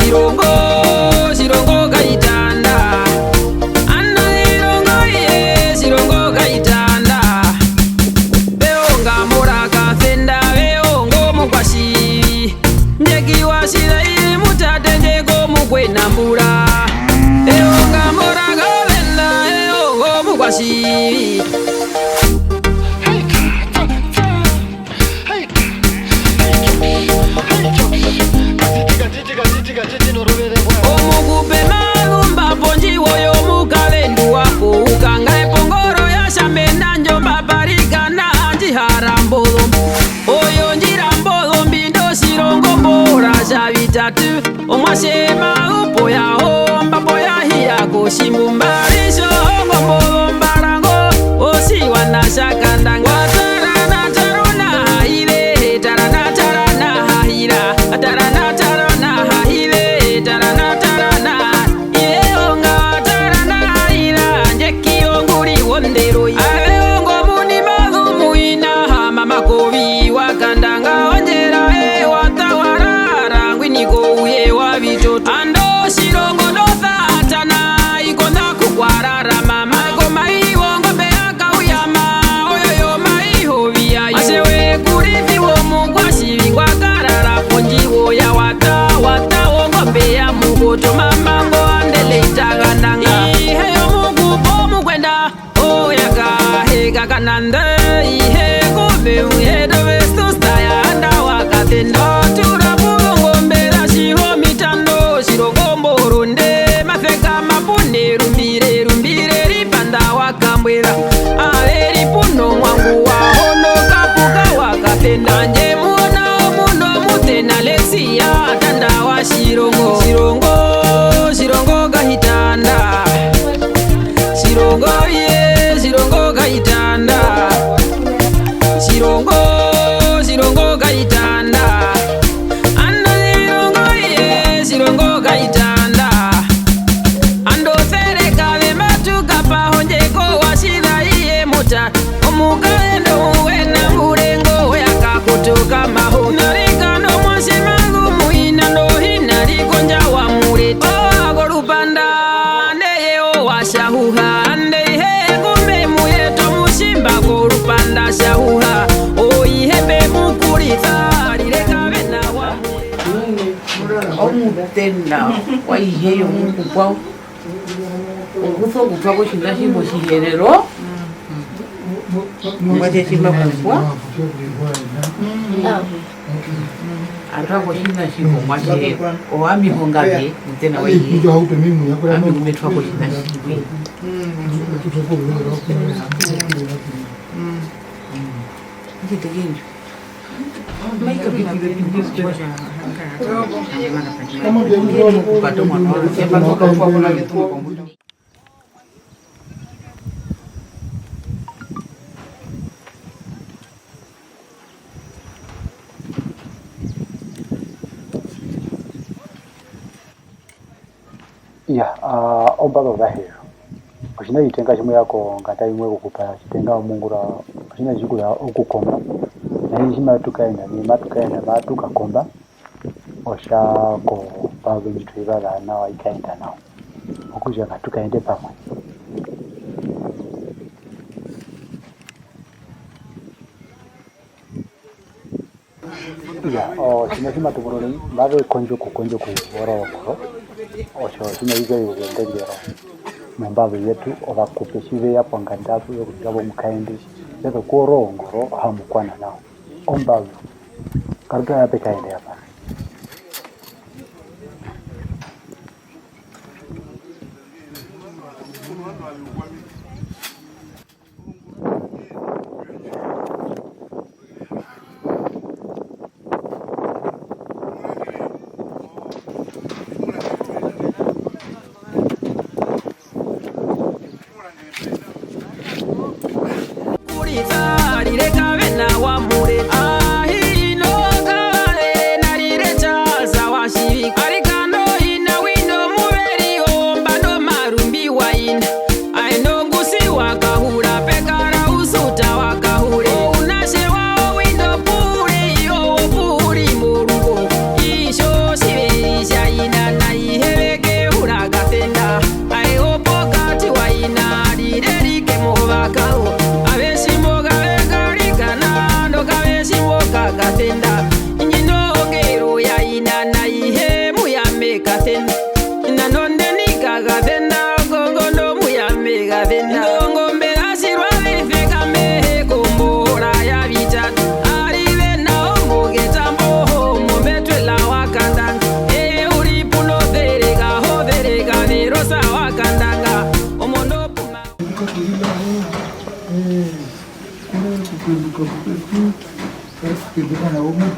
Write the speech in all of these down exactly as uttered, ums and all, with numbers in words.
Tjirongo, tjirongo kaitanda. Ano tjirongo ye, tjirongo kaitanda. Veonga mora kafenda, veongo mukwatjivi. Ndjekiwa tjiraire mutate ndjeko mukwena mbura. Eonga mora kafenda, eongo mukwatjivi. Omukupe marumba pondjiwo yomukavendu wako, ukanga epongoro ya Tjamena ndjo mba parikana ndji hara mbozo. Oyo ndjira mbozo mbi ndo tjirongo mbora tja vitatu. Omuatje ma upo ya homba po ya hiya kotjimbumba. Ritjo hongo mbozo mbarango, otjiwana tja kandanga. Tarana tarona haire, tarana tarana haira, tarana tarona haire, tarana tarona. Ihe onga tarana haira, ndjeki onguri wondero. Ave ongo muni mazu muina, mama kovi wa kandanga ondjera, e wa tawarara, ngwini ko uye wa vitoto. Ando tjirongo no Satana, ikona kukwarara mama, komai wongombe ya kauyama, oyo yomai hovi ayo. Ashe we kurithi womukwatjivi ngwa karara pondjiwo ya wata, wata wongombe ya mukoto mama ngo andele itagananga. Ihe yomukupo mukwenda. Oya kaheka kananda, ihe kove uhe dove susta ya anda wa katenda. Tura puvongo mbera tjiho mitando, tjiroko mboronde, maseka mapune rumbire, rumbire ripanda wa kambwera. Ave ripuno mwangu wa hono kapuka wa katenda. Ndje muona omuno mutena lesiya, tanda wa tjirongo. Tjirongo, tjirongo kahitanda. Tjirongo ye, tjirongo kaitanda. Tjirongo, tjirongo kaitanda. Ano tjirongo ye, tjirongo kaitanda. Ando sereka ve matuka pahondjeko wa tjira iye mota. Omukaendu wena ngurengo ya kakotoka maho. Narikana omuatje mazu muina ndo hina rikondja wa mureta. Owa korupanda, neye owa tjahuha. Ande ihe kumbe muyeto mutjimba korupanda tjahuha. Oihe mbe mukurisa, rireka vena wa mureta. Omutena wa ihe yomukukwao. Okuso kutwa kotjina tjimwe Otjiherero. Omuatje tji ma kupwa. Atwa kotjina tjimwe omuatje. Oami hongave, mutena wa ihe. Ami ngu me twa kotjina tjimwe. Atjituke ndjo. Iyaa, aa, ombazu yOvaherero. Otjiṋa otjitenga tji mo ya konganda imwe okukupa otjitenga omongura, otjiṋa tji ku za okukomba. Nai tji matu kaenda, nai matu kaenda, matu kakomba, otja kombazu ndji twe i vaza nawa i kaenda nawa. Okutja ngatu kaende pamwe. Iyaa, otjiṋa tji matu vuru nai, mave kondjo okukondja okuwora ongoro, otjo otjiṋa tji tja ri okuyendengera mombazu yetu, ovakupe tji ve ya ponganda yokutja vo mu kaende, ve sokuwora ongoro, ohamu kwana nao. Ombazu, ngatu tare pe kaende apa.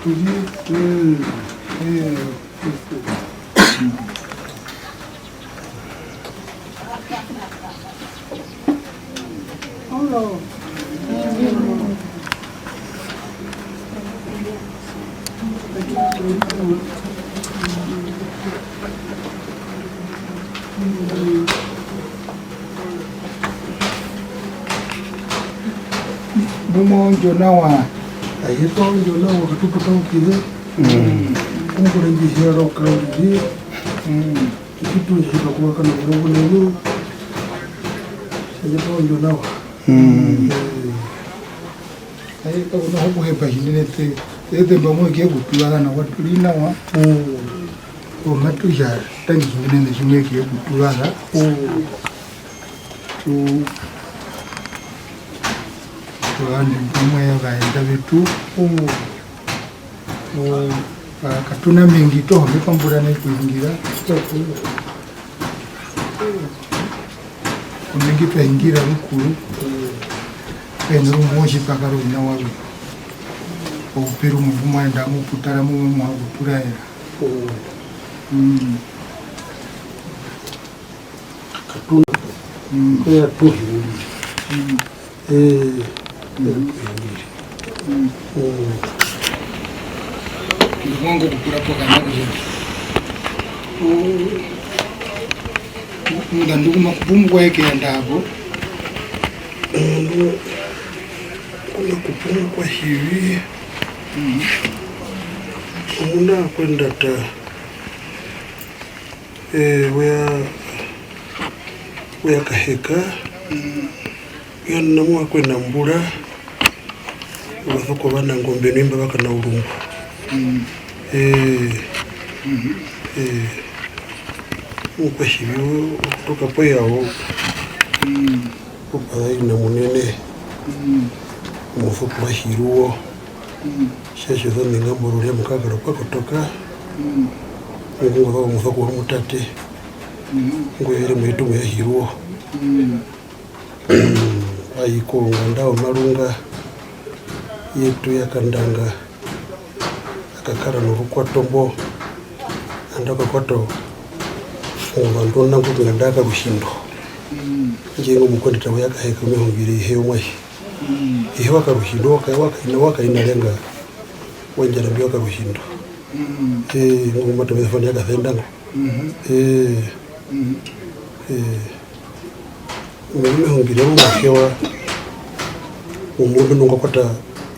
Mm, mm. Mumwe ondjo nawa. Aye, twa ondjo nawa, katuputa ukire. Mm. Ungure ndjihera okandji. Mm. Ikitunja hipa kuwa kana kurongo nenu. Aye, twa ondjo nawa. Mm. Eh. Aye, kakuna hokuhepa tjinene te. Ete mbamwe ke kutuvara nawa, tuli nawa. Mm. Omatu tja tangi tjinene tjimwe ke kutuvara. Mm. Tu, tu, ovandu vamwe vaenda vetu. Mm. O, ka-, katuna mengi toho, me pambura nai kuhingira. Omengi twa hingira rukuru. Ene rumwe otjipakara ovina warwe. Oupiri umwe mbu mwa enda mu putara mumwe mwa kuturaera. Mm. Katuna. Mm. Kweya tuhi. Mm. Eh, mm. Ndimwango kupura po kana kuzema. Munda ndukuma kupumukwa eke ya ndavo. Munda kuna kupumukwa hivi. Mm. Omuna kwenda ta. Eh, weya, weya kaheka. Mm. Yanamwa kwena mbura, ovasoko vanangombe noimba vakana urumbu. Mm. Eh, eh, omukwatjivyo okutoka poyao, mm, opa ina munene, mm, omusoko wa Tjiruwo. Mm. Tjatjo zoninga mbororya mukakara kwa kotoka. Mm. Okungoza omusoko wa mutate. Mm. Ngwevere mwetu mweya Tjiruwo. Mm. Ai konganda omarunga yetu ya Kandanga, akakara norukwato mbo, anda akakwata ovandu onango konganda ya Karusindo. Mm. Ndjengo mukondita we ya kaheka omehungire ihe omuatje. Mm. Ihe wa Karusindo, waka-, wakaina, wakaina renga, wandjara mbi wa Karusindo. Mm. Eh, ngo mata mefano ya Kasenda ngo. Mhm. Eh. Mhm. Eh. Mehungire omuatje wa omundu nunga kwata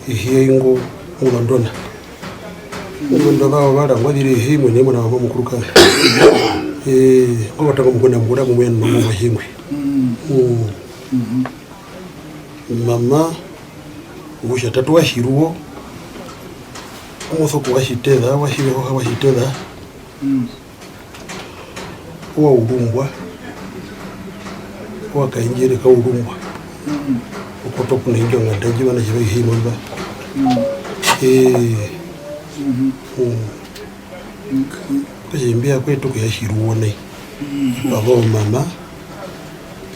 ihe ingo ngurandona. Ngurandona wa vara ngwa zire ihe imwe ne mwana wa mukuru kanga. Eh, ngo kwata ngo mukuna mbura kumwe no mwa hingwe. Mm. Mm. Mhm. Mama, okutja tate wa Tjiruwo, omusoko wa Tjiteza, wa Tjivehoha wa Tjiteza, mm, owa Urumbwa, owa Kaindjere ka Urumbwa. Mm. Okoto kuna indjo nganda ndji vana tjiva ihe imwe mba. Mm. Eh. Mhm. Mm. Okutja imbi ya kwetu okuya Tjiruwo nai. Mm. Pavo mama,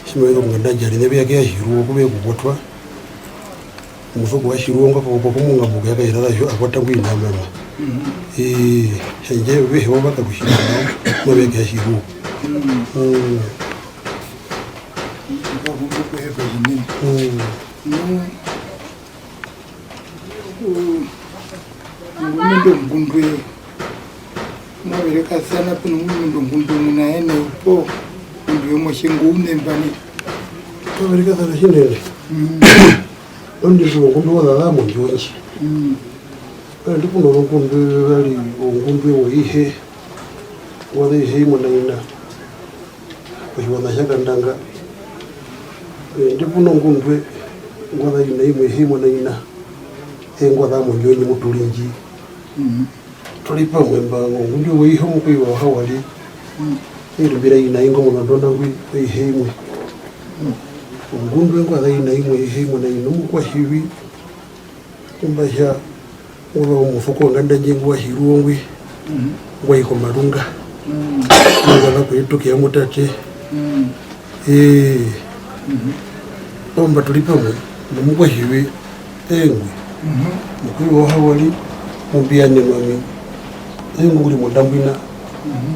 tji mave zu konganda ndjari, ne ve ya keya Tjiruwo, ku ve kupotwa. Omusoko wa Tjiruwo nga pokopa kumunga mbuku ya kairara tjo, a kwata ngwi na mama. Mm. Ee, tjandje vehe wa vaka kutjinda nao, mave ya keya Tjiruwo. Mm. Mm. Okuhepa tjinene. Mm. Mm. Omurumendu ongundwe, mwa verekasana peno murumendu ongundwe muna ene upo, ongundwe yomotje ngo unemba nai. Twa verekasana tjinene. Mm. Ondi tjiwa ongundwe wa zara mondjuwo ndji. Mm. Andi puna ongundwe vari ongundwe woihe, wa za ihe imwe na ina. Otjiwaṋa tja Kandanga. Eh, ndi puna ongundwe, ngwa za ina imwe, ihe imwe na ina. Ee ngwa za mondjuwo ndji mu tu ri ndji. Mhm. Tu ri pamwe mba, ongundwe oihe omukweyo wa Hawari. Mm. Ee rumbira ina ingo muna ndona ngwi, oihe imwe. Mm. Ongundwe ngwa za ina imwe, ihe imwe na ina, omukwatjivi. Ku mba tja, ove omusuko wonganda ndji ngwa Tjiruwo ngwi, mhm, ngwa i komarunga. Mm. Ngwa za ku etuke ya mutate. Mm. Ee. Mhm. Pamba tu ri pamwe, nomukwatjivi, ee ngwi. Mhm. Mukuru wa Hawari, Mumbiyanenwa mi. Oyo ngu ri mondambwina. Mhm.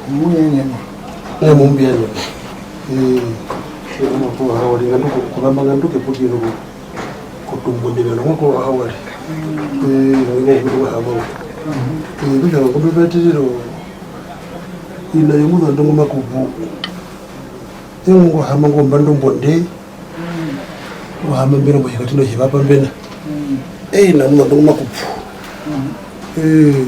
Mumbiyanenwa. Eh, mumbiyanenwa. Eh, tjiri mwa kuva hawari, ngandu ku-, kuvamba ngandu kepukiro ku-, kotumbo ndivana mwa kuva hawari. Eh, ngandu kuva hawari. Eh, kutja vakutu vetiriro, ina yomuzandu ngu makupu. Ingo ngo hama ngo mbanda ombonde. Ngo hama mbena mbo tjikati no tjivapa mbena. Ee, na muna ndo ngo makupu. Ee.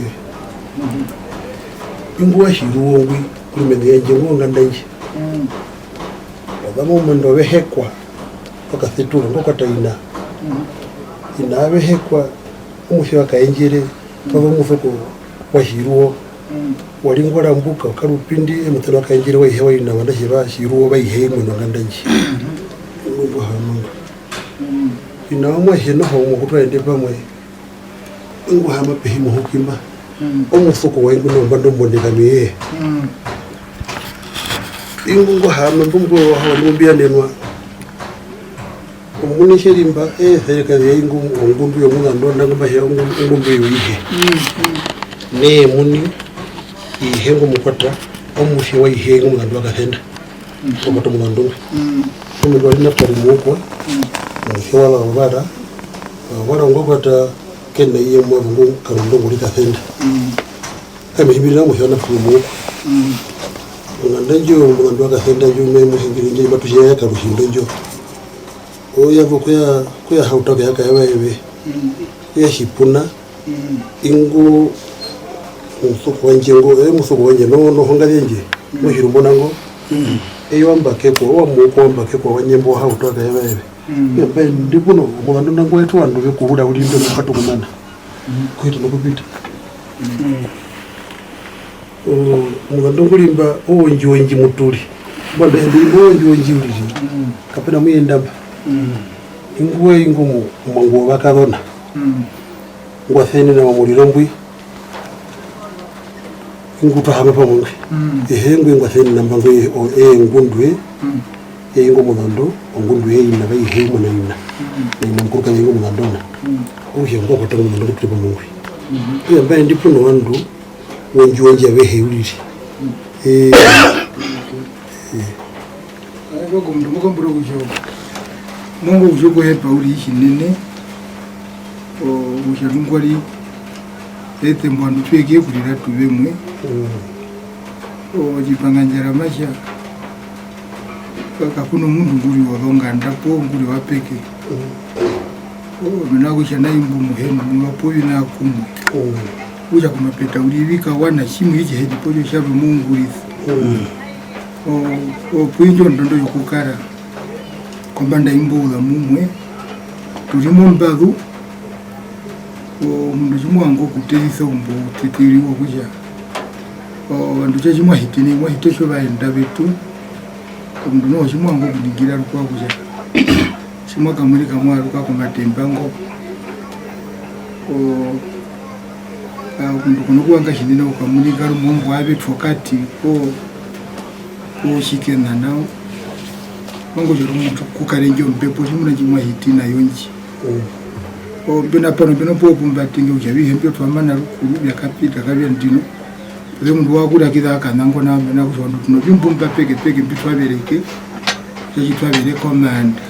Ingo wa Tjiruwo ngwi, kuri mene yandje, ngo nganda ndji. Wa za mo mwendo wehekwa, wa kasetura, ngo kwata ina. Ina avehekwa, omusi wa kaendjere, twa za omusuko wa Tjiruwo. Wa ri ngwa rambuka, okarupindi, emutena wa kaendjere wa ihe wa ina, ovanatje va Tjiruwo va ihe imwe nonganda ndji. Ingo ngu hama ngo. Ina omuatje noho umwe ku twa ende pamwe, ingo hama pehi mohuki mba. Omusuko wa ingo nombanda ombonde kami ye. Ingo ngo hama, mbo mbo wa hawa, ingo mbiyanenwa. Omuini tje ri mba, ee, serekaze ya ingo ongundu yomuzandu, ndangu mba tja ongu-, ongundu yoihe. Mm, mm. Nee muini, ihe ngo mukwata, omusi wa ihe ngo muzandu wa Kasenda. Mm. Wa kwata omuzandu ngwi. Mm. Omundu wa ri Naftali Muukwa, mm, omusi wa Lavara, Lavara ngwa kwata kena iye mwa vungu Karundo ngu ri Kasenda. Mm. Kame himbirira omusi wa Naftali Muukwa. Mm. Onganda ndjo, omuzandu wa Kasenda ndjo, me muhingire ndjo, matu tjiyaya Karuhindo ndjo. Oyo ya vo kuya, kuya hauta kuya kaeva eve. Mm. Kuya tjipuna. Mm. Ingo musuko wandje ngo, ee musuko wandje, no, nohonga yandje. Mm. Muhiru mbona ngo. Mm. Eyo wambakekwa, owa muko wambakekwa wandje mbo hauta kaeva eve. Mm. Mbe ndi puno, omuzandu nangu wetu ovandu ve kuhura uri ndo mukatu kumana. Mm. Kuhita nokupita. Mm. O, omuzandu ngu ri mba, owondji wondji mu tu ri. Mba mbe hembi ri mba owondji wondji uriri. Mm. Kape na muyenda mba. Mm. Inguwe ingo mu-, omangu wovakazona. Mm. Ngwa senina momuriro mbwi. Ingu twa hama pamwe ngwi. Mm. Ehe ngwi ngwa senina mba ngwi, o, ee ngundwe. Mm. Ee ingo muzandu, ongundu ye ina, va ihe imwe na ina. Mm. Na ina mukuru kave ingo muzandu na. Mm. Okutja ngwa kwata omuzandu ngu tu ri pamwe ngwi. Mm. Okutja mba ndi puno vandu, wondji wondji avehe uriri. Eh. Eh. Ae, loko omundu mo kambura kutja mo ngo kutja okuhepa uriri tjinene, o, kutja nungwari eṱe mbo ovandu twe ke kurira tu vemwe. Mm. O, tjipanga ndjara matja, ka-, kaku na omundu ngu ri wozonganda poo ngu ri wapeke. Mm. O, mena rokutja nai mbu mu hena omuwa poo ovina kumwe. Mm. Okutja komapeta uriri vi kawana, tjimwe itji he ri po otjo tjarwe moungurisa. Mm. O, o, pu indjo ndondo yokukara kombanda imbo uza mumwe, tu ri mombazu, o, omundu tji mo vanga okutezisa oumbo ouṱiṱi uriri wokutja, o, ovandu tja tji mwa hiti nai, mwa hiti otjovaenda vetu, omundu noho tji mo vanga okuningira rukwao kutja, tji mwa kamurika mwa yaruka komatemba ngo, o, a, omundu ko na kuvanga tjinene okukamurika rumwe ombwa ya vetwa okati, poo, poo tjikena nao. Manga kutja omundu ku kare indjo mbepo, tjimuna ndji mwa hiti na yo ndji. Mm. O, mbe na pano, mbe na opuwo pu mba tenge kutja avihe mbyo twa mana rukuru, vya kapita, kavya ndino. Ove omundu wa kurakiza a kanangwa nao, mena rokutja ovandu tu novimbumba pekepeke mbi twa vereke, tji twa vereka omaanda.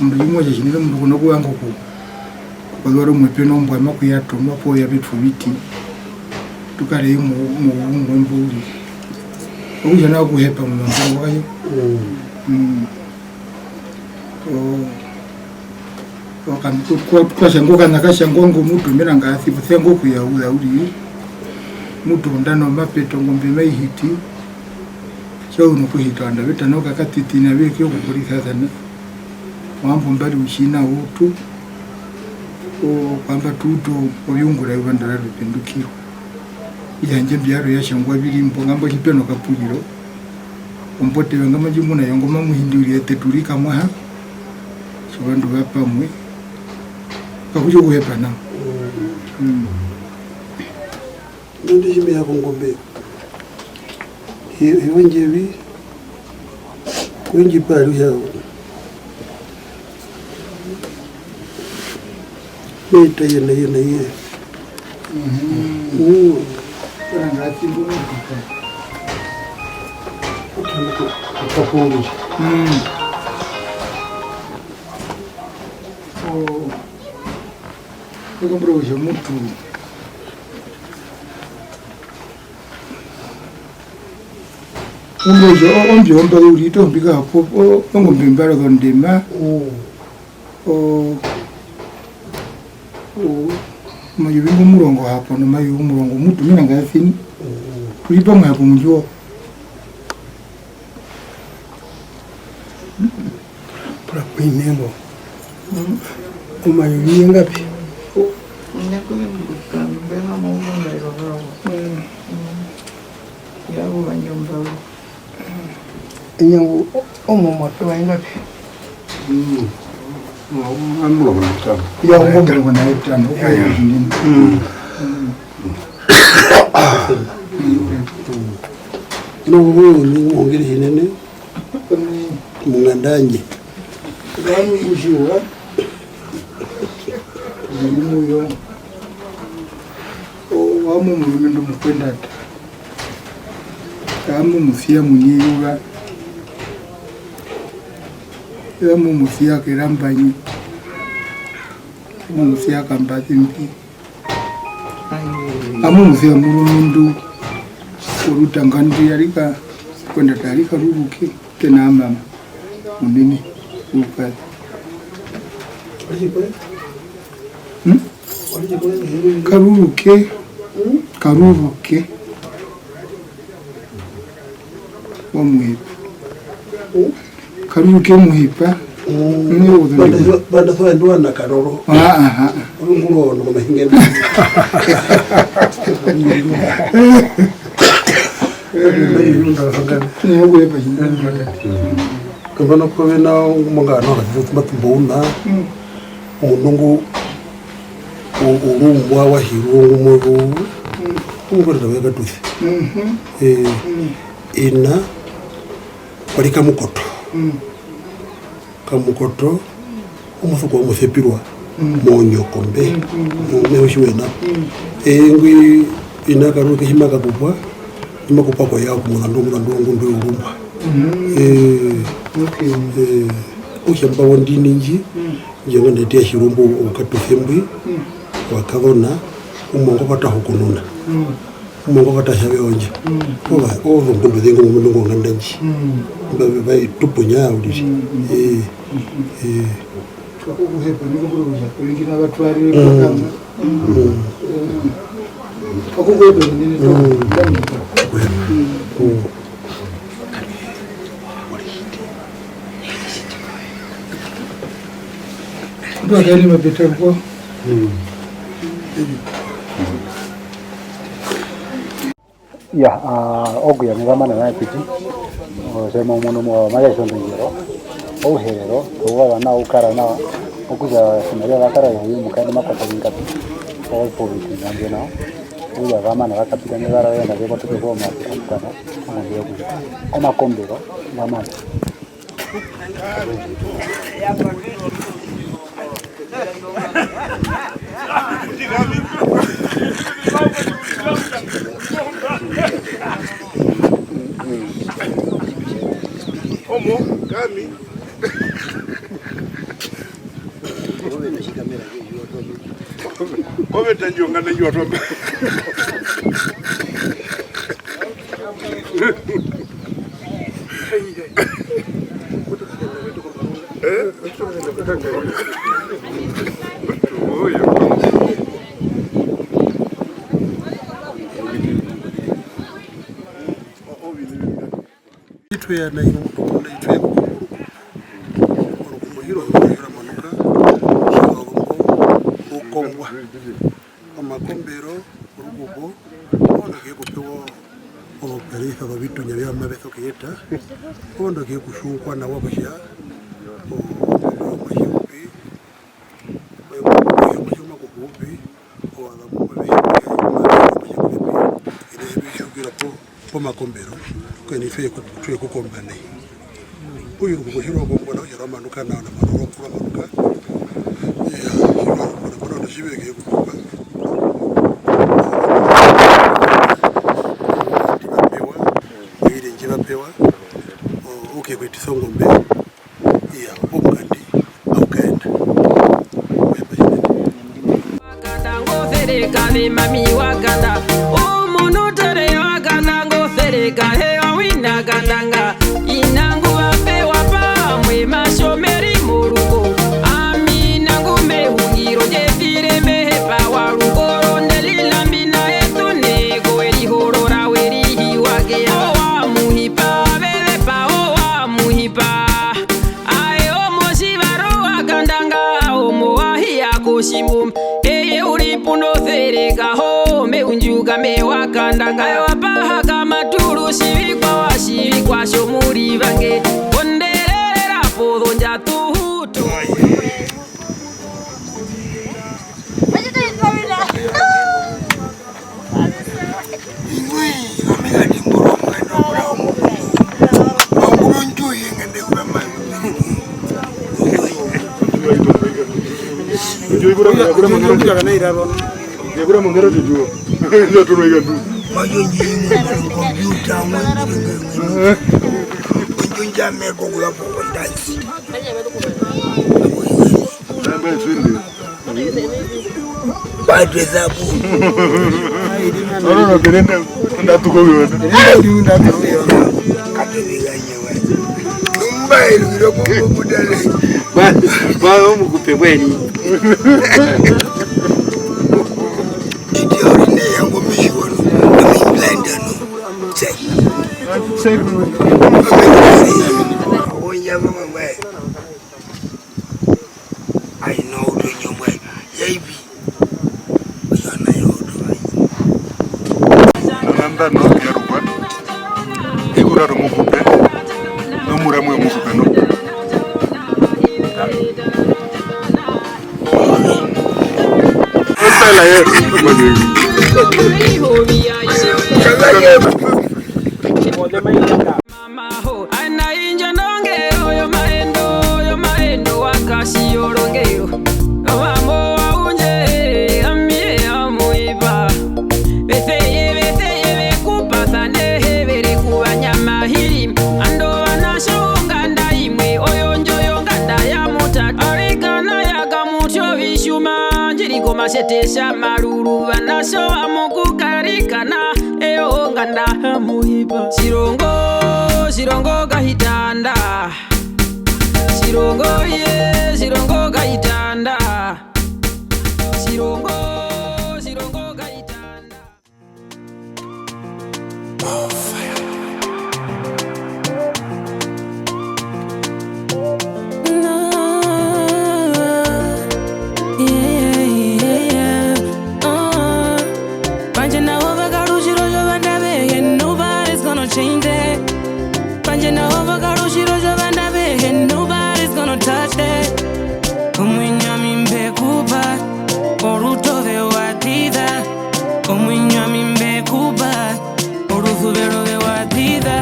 Omundu tjimuna kutja tjinene omundu ko na kuvanga oku-, okuzuva rumwe pe nombwa, ma ku ya tonwa poo ya vetwa oviti, tu kare mo-, moumwe mbo uriri. Okutja nao kuhepa momambo ngo, ayo. Mm. Mm. O-, Okandu kwa, kwa tjangwa, okana ka tjangwa ngo mutu, mena ngasi posia ngo kuyauza uriri. Mutu ondana omapeto ngombe mai hiti, tja uno kuhita ovandu ave tano okakatiti nave ke okukurisasana. Ohambo mbari utjina utu, o-, kwamba tu utu oviungura vyovandu varwe pendukirwa. Okutja handje imbi vyarwe vya tjangwa vi ri mbo, ngambo tji pe nokapuriro. Ombote yongama ndji muna yongoma muhindi uriri eṱe tu ri kamwaha, tjovandu va pamwe, kakutja okuhepa nao. Mm. Nandi tji me ya kongombe, hi-, hiwendje vi, kwendji pa aruhe, me eta yena, yena, ye. Mm. Kana ngati mbo. Kutana ku-, kutakuurira. Mm. Oh. Ekumbiro kutja mutu. Ekumbiro kutja o-, ombyo mba uriri, toho mbika hapo, o-, ongombe mbari ozondema. Mm. O-, o-, omayuvi ngo omurongo hapo, nomayuvi omurongo mutu, mina ngayasini. Mm. Uri pamwe hapo mundjuwo. Pura kuine ngo. Omayuvi yengapi? Ine kumi mbuka, mbenga maungu nga irovera. Mm. Mm. Yavo vandje ombauru. Enyangu omo mwa pewa ingapi? Mm. Omurongo na itano. Ya, omurongo na itano. Ya, ya. Mm. Mm. Ino kuhungu ni muhungire hinene. Munganda yandje. Vanu kuziwa. Ziri muyo. O, wamwe omurumendu omukwendata. Ame omusia munyeyuva. Ame omusia kerambanyi. Ame omusia kambazimbi. Ame omusia murumendu. Orutanga ndi arika. Kwenda tarika ruruke. Kena mama. Munene. Ukazi. Hmm? Karuruke, karuruke. Wa muhepa. Karuruke muhepa. Mm. Mune wo. Banda so, banda so ndo ana karoro. Ah, ah, ah. Urunguro no mahinge. Ni wo kuhepa. Kambana kove na mongano, matumbo una. Mm. Omundu ngo, u-, urumbwa wa hirwa ngumwe ku-, mm, ngumwe rita weka tusi. Mhm. Eh, mm, ina, kwali Kamukoto. Mm. Kamukoto, omusuko wa musepirwa, mm, monyokombe. Mm, mm, mm. Mu-, me ushi wena. Mm. Eh, ngwi ina karuke hima kakupwa, hima kupwa kwa ya kumuna ndo muna ndo ngundu urumbwa. Mm. Eh, okay. Eh, okutja mba wondini ndji, mm, ndjo nganda eti ya tjirumbu okukatusa embwi, mm, wakazona, umwe ngo vata hukununa. Mm. Umwe ngo vata tjave ondja. Mm. Ova, ovo ngombe zengo ngombe ngo nganda ndji. Mm. Mba, mba, mba, tupu nya uriri. Mm, mm. Eh, mm, mm, eh. Kakukuhepa, nikumbura kutja, oyo ngina vatwarire, mm, pakama. Mm. Kakukuhepa, nene to. Mm. Mm. Mm. Ndo akaeni mapeta kwa. Mm. Ya, ah, okuya mevamana naye piti. Osema omundu mo maya isonde ngero. Ouherero, ouwa nao ukara nao. Okutja osimariva vakara ya yumuka ni makwata vingapi. Opo vitinga nge nao. Okuya vamana vakapita nevara venda vekwa tuke kwa mapita kutana. Omakombero, vamana. Omo, kami. Ove tanjo ngana njo tome. Itwe ya na ino mutu kuna itwe ya kukuru. Orukumo hiro hiro hira manuka. Tjiwa rumbo. Ukongwa. Omakombero, orukupo, orondu ke kupewa ozoperisa zovitunya vya mave sokuyeta, orondu ke kutjiukwa nawa kutja, o-, omuatje upi, omuatje omukupu upi, ovazamu mave tjiukira po, ine vi tjiukira po, pomakombero, kena itwe ku-, twe kukomba nai. Uyu rukupo tji rwa kombona, kutja rwa manuka nao, na mano rwa kura manuka. Iya, tji rwa kombona, kono ndo tji ve ke kutuka. Ke kwetisa ongombe, iya, opo mukandi, au kaenda. Pepa tjinene. Wakanda ngo Sereka ve mami wakanda, omundu tere wakanda ngo Sereka, he wa wina kandanga, ina ngu va pewa pamwe, matjo me ri moruko, ami nangu me hungiro, ndje tire me hepa wa ruko, ronde lila mbina etu neko, we ri horora, we ri hiwa ke, owa muhipa, ve ve pa, owa muhipa. Ae, omotjivaro wa kandanga, omo wa hiya kotjimbo. Eye u ri puno Sereka ho, me undjuka me wa kandanga. Ae, wa paha kamaturu, tjivikwa wa tjivikwa tjomurivange. Kondererera pozondja tuhutu. Ingwi, ami ngandi mbura omwene okura omukuku. Wanguru ndjuye ngende kura mayo. Ndjuye kura, kura mangaro. Kura mangaro ndjuye. Ndio tuno ikandu. Mayo nyinyi mwana kompyuta mwe. Ndjo njame kokula pokondansi. Namba isindi. Batwe zabu. No, no, no, kerende ndatuko yona. Ndatuko yona. Katebiganye we. Mbae lwiro kuko kudale. Ba, ba omukupe bweni. Iti orine yango mishiwano. Ami blender no. Check. Check. Onya mama mbae. Ai no uto nyomwe yaipi. Oyo nayo uto ai. Nonanda no yarukwa. Ikuraro mukupe. Nomuramwe mukupe no. Estela ye. Kazake. Mama ho, ana indjo nongero yomaendo, yomaendo wa kasi yorongero. Ovambo vaundje, ami amuiva. Veseye, veseye, vekupasane, hevere kuvanyama hiri. Ando vanatjo onganda imwe, oyo ndjo yonganda ya mutatu. Arikana ya kamutjo vitjuma, ndjiri komatjete tja maruru, vanatjo amukukarikana. Eyo onganda amuhipa. Tjirongo, tjirongo kahitanda. Tjirongo ye, tjirongo kahitanda. Tjirongo, tjirongo kahitanda. No. Yeah, yeah, yeah, yeah. Uh. Pandje na ove karutjiro tjovandu avehe, nobody's gonna change it. Pandje na ove karutjiro tjovandu avehe, nobody's gonna touch it. Omuinyo ami mbe ku pa, orutove wa tjita. Omuinyo ami mbe ku pa, orusuvero ve wa tjita.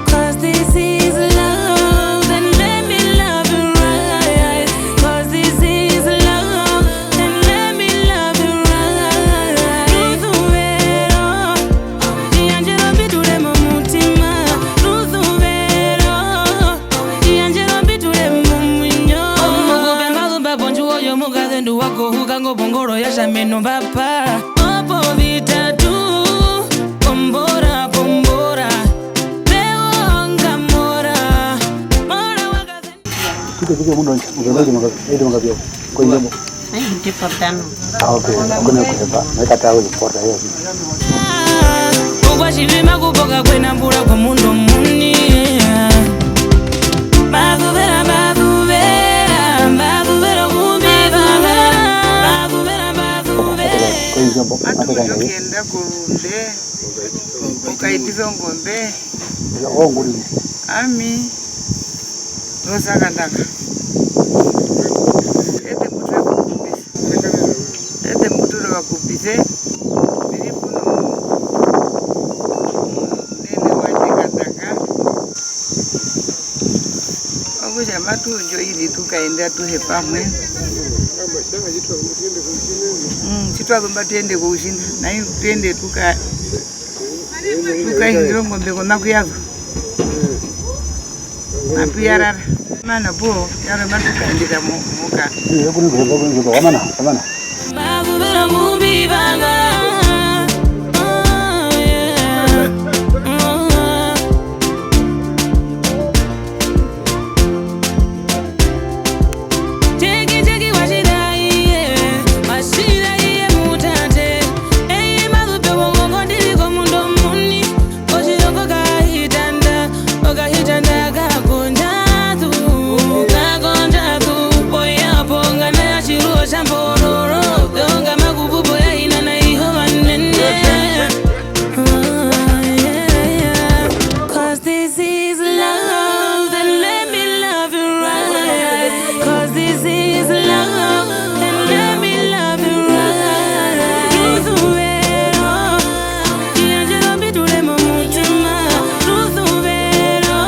'Cause this is love, then let me love you right. 'Cause this is love, then let me love you right. Rusuvero, ndji yandjera mbi ture momutima. Rusuvero, ndji yandjera mbi ture momuinyo. Omukupe mba zumba pondjuwo yomukazendu wako, huka ngo pongoro ya tjameno mbapa. Opo vitatu, kombora, kombora, peonga mora, mora wakaze- Kike, kike, mundo nje, mundo nje, mundo nje, mundo nje, mundo nje. Ai, ndi potano. Ah, okay. Akuna kuhemba. Naikata au porta hiyo. Okwashivima kupoka kwena mbura komundo muni. Bazuvera, bazuvera, bazuvera kumbi, bazuvera, bazuvera, bazuvera. Atu kutja okuyenda korunde, okaitisa ongombe. Ami, Rosa Kandaka. Ete mbutura vakupise. Ete mbutura vakupise. Viri kuno. Nene wandje Kandaka. Okutja matu ndjo iri tu kaende atuhe pamwe. Mm, tji twa zumba tu yende koutjina, nai tu yende tu ka-, tu kahindire ongombe konaku yazo. Mapu yarara. Mana po, yarwe matu kandira mu-, muka. Iya, kuri kuhemba, kuri kuhemba. Wamana, wamana. Bakuvera mumbi vanga. Oh, yeah. Oh. Tjeki, tjeki, wa tjita iye, wa tjita iye mutate. Eye mazupe wongongo ndiri komundu omuini. Otjirongo kahitanda, okahitanda ka kondja tu, ka kondja tu. Poya ponganda ya tjiruo tja mbororo, onga makupupo ya ina na iho vanene. Oh, yeah, yeah. 'Cause this is love, then let me love you right. 'Cause this is love, then let me love you right. Rusuvero, iyandjero mbi tule momutima. Rusuvero,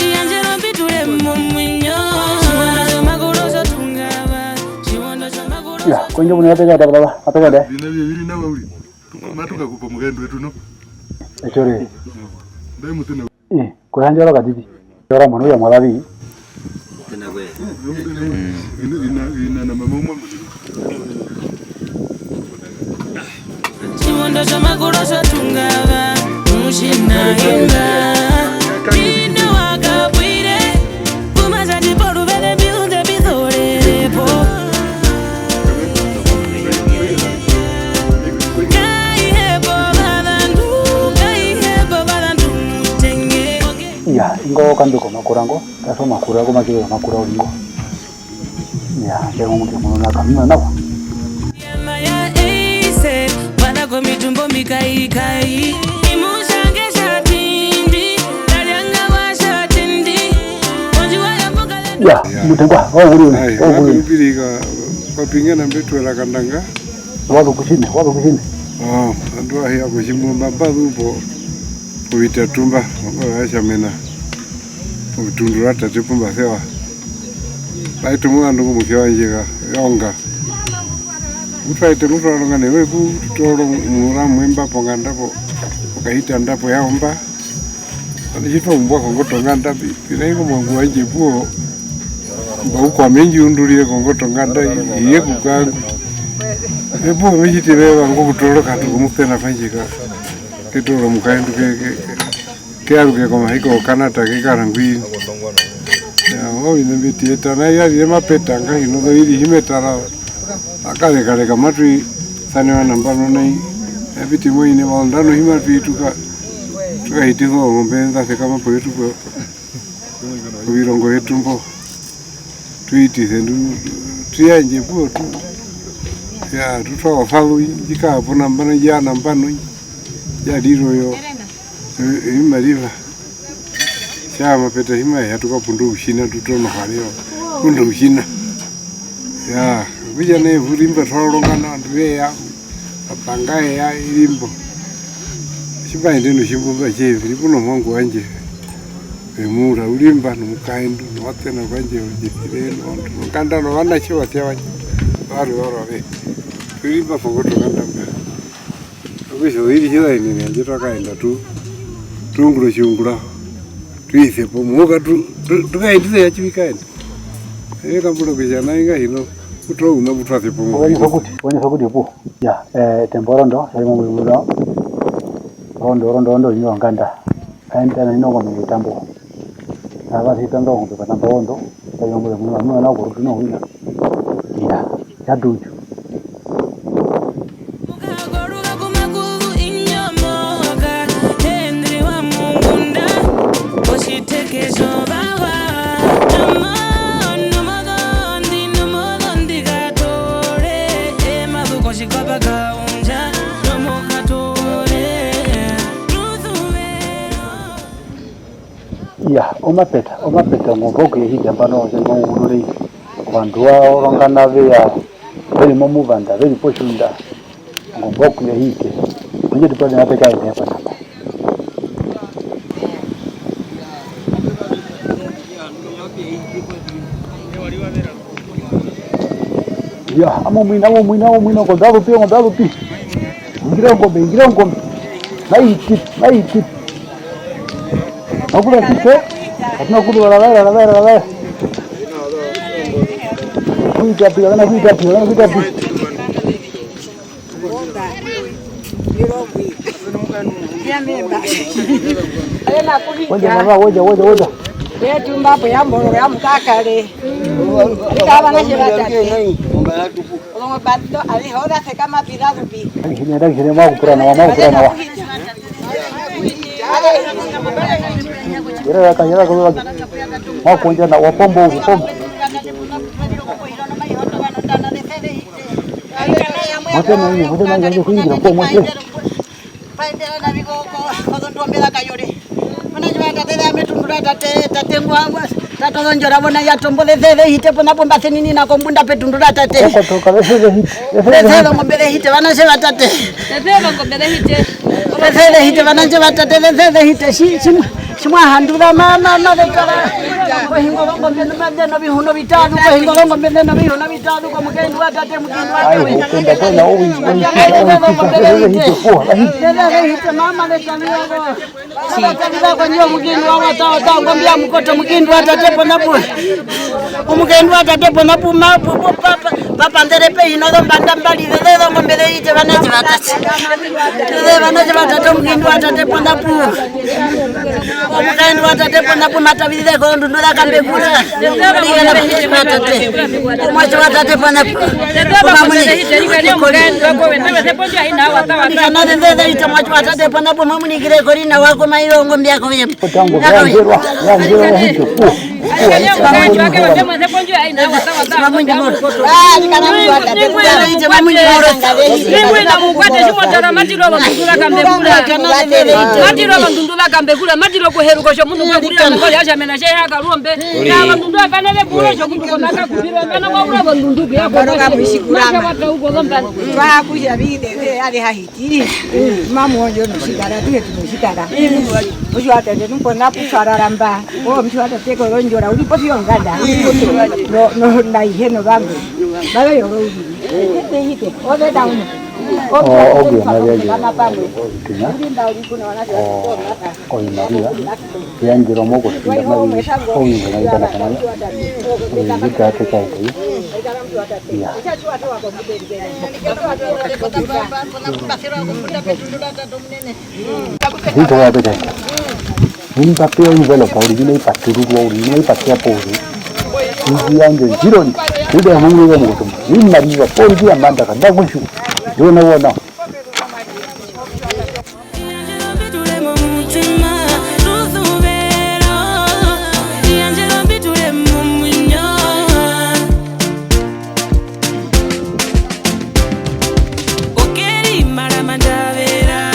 iyandjero mbi tule momuinyo. Tjiwondo tjomakuro tjotungava, tjiwondo tjomakuro. Ya, kondjo muno apekata, baba, apekata. Vina vye viri nawa uri. Matuka kupa mugendo wetu, no? Echore. Ndai mutena. Eh, kuhandjara katiti. Yora mwana uya mwaravi. Ina, ina, ina na mama umwe mutino. Tjiwondo tjomakuro tjotungava, mushina hemba. Ino wakapwire. Kumasati poruveze mbizunze mbizorerepo. Kaihepo vazandu, kaihepo vazandu mutenge. Iya, ingo kambe komakura ngo, kaso makura, komakiro ya makura ulingo. Iya, tengo mutu mwana kamuna nawa. Yama ya eise, vana komitumbo mikaikai. Imusange shatindi, kalyanga wa shatindi. Onjiwa ya mbuka. Ya, ya. Mutengwa, wa uri, ai, wa uri. Mapirika, papingena mbetwela kandanga. Wazo kushine, wazo kushine. Ah, andu ahi ya kushimbo mbabazu po, po vitatumba, mbo ya shamena. Po vitundura tate pumba sewa. Baitu mwandu kumuke wanje ka, yonga. Mutwaite mutwalonga newe ku toro mura mwemba ponganda po, okahita ndapo yaomba. Ani tjitwa umbwa kongoto nganda pi, pina ingo mwangu wanje puo. Mba ukwa menji undurire kongoto nganda, iye kukangu. Epuo mechiti veva ngo kutoroka tu kumupena kwanje ka. Ketoro mukaendu ke, ke, ke. Kearuke komahiko okanata kekara ngwi. Ya, oviṋa mbi tiyeta, nai yarire mapeta, ngahino zo iri himetara, akarekareka matwi, sanewa nambano nai, yapiti moine, vaondano himatwi, tuka, tukahitisa ozongombe nḓa sekama poyetu po, ovirongo vyetu mbo, tuitise, ndu, tuyandje puo, tu, ya, tutwa osalu, ndjikapona mbano, ndjana mbano, ndjariro yo. E-, ovimariva. Tjaa mapeta tji maye ya tu kapunda outjina tu tonoha nao. Punda outjina. Yaa, okutja nai ovirimba twa rorongana ovandu ve ya, apanga e ya irimbo. Tji mba ende notjimbumba tje, mbi ri puna omuangu wandje. Ve mu ura, u ri mba nomukaendu, novatena kwandje, ondjesire, novandu, nonganda, novanatje va tja vandje. Varwe varwe ave. Tu ri mba pongoto nganda mba. Okutja oiri tji za yenene, handje twa kaenda tu, tu ungura otjiungura, tu ise po muhuka, tu, tu, tu kaendisa ya tji vi kaenda. Ee, kambura kutja nai ngahino, ku twa una pu twa se po mu. Owanyisa okuti, owanyisa okuti opuwo. Ya, eh, etemba orondo, tja ri mo muimuno. Orondo, orondo, orondo, ri na onganda. Aenda na ino kono mutambo. Ava si tanga ongombe pa namba ondo, tja ri mo muimuno, muna na kurutu no wina. Ya, ya tunju. Mukakoruka kumakuru inyomoka, hendriwa mungunda, oshiteke shovawa, ama, nomodondi, nomodondi katore, emazu koshikopa kaundja, nomokatore, rusuvero. Iya, omapeta, omapeta ngo mboku yehita mbano, tja ri mo muimuno nai. Ovandu va orongana ve ya, ve ri momuvanda, ve ri potjunda, ngo mboku yehite. Kundja tu pavena pe kaende pa namba. Ya, amo mwina, amo mwina, amo mwina, ngo ndazo pi, ngo ndazo pi. Ingira ongombe, ingira ongombe. Mai tip, mai tip. Makura tip, eh? Hatuna kudu wala wala wala wala. Kuitapi, kana kuitapi, kana kuitapi. Woja, baba, woja, woja, woja. Yetu mbapo ya mboro ya mukakale. Ikaba na shira tate. Olongo bato, ali hora se kama pira kupi. Ndakishire, ndakishire, makupura nawa, makupura nawa. Yera yaka, yera yaka, yera yaka. Makonja na wapombo, wapombo. Mwatena hiyo, mwatena hiyo, kuingira kwa mwatena. Paendera na viko ko, ko, kozondombe za kayore. Muna jiva tate za metundu ra tate, tate ngwa, ngwa, tate ozondjora bona ya tombo, ze, ze, ze hite pona pomba senini na kombunda petundu ra tate. Kokotoka, ze, ze, ze hite, ze, ze, ze hite. Ze, ze, zongombe ze hite, vana she va tate. Ze, ze, zongombe ze hite. Ze, ze, ze hite, vana she va tate, ze, ze, ze hite, shi, shi, shimwa handura, ma, ma, ma, ze tara. Kohingo zongombe, ma, ze no vihuno vitatu, kohingo zongombe, ze no vihuno vitatu, komukendu wa tate, mukendu wa tate. Ai, hukenda tena, owi, owi, owi, owi, owi, owi, owi, owi. Ze, ze, ze hite, mama, ze tara. Omukendu wa wata, wata, ngombe ya mukoto, omukendu wa tate pona pu. Omukendu wa tate pona pu, ma, pu, pu, pa, pa, pa, pandere pe hino zombanda mbali, ze, ze, zongombe ze hite, vana she va tate. Ze, vana she va tate, omukendu wa tate pona pu. Omukendu wa tate pona pu, mata vizire ko ndundu za kambe kula. Ndikana vana she va tate. Omwatje wa tate pona pu. Omamuni. Ndikana ze, ze, ze hite, mwatje wa tate pona pu, mamuni. Ngire kori na wako mairo ngombe yako yem. Tango, yako yem. Yangirwa, yangirwa, yahito, pu. Matiro vandundu vakambekura, matiro vandundu vakambekura, matiro kuheruka tjomundu kwekurira mukoli ya tjamena tjeya karombe. Na vandundu vapana vekuro tjomundu kona kakupirwa, kana kwaura vandundu kuya kwa. Maka watauko vamba. Twa kuya vide, ale hahi. Tiri, mamu wondjo notjikara, atuhe tu notjikara. Otjiwatate nu pona pu twa raramba, oo, motjiwatate kozondjora, u ri posi yonganda. No, no, na ihe novangu. Mave yoro uriri. Hete, hete, ove da uno. Oh, okay, mave yoro. Kama pamwe. Uri nda uri kuna wana. Oh, oh, Maria. Yandjira omoko sinda mavi, ovingi na vitana kana. Ovingi ka teka ito. Ya. Vito wa teka ito. Nimba pe envelope uri, ina ipatururwa uri, ina ipatia po uri. Ingi yanje njiro ndi. Kude ya mumwe wa mukutumba. Ni mali wa po ndi ya manda ka ndakushu. Yo na wa na. Iyandjela ombitule momutima, rusuvero. Iyandjela ombitule momuinyo. Okeri marama ndavera,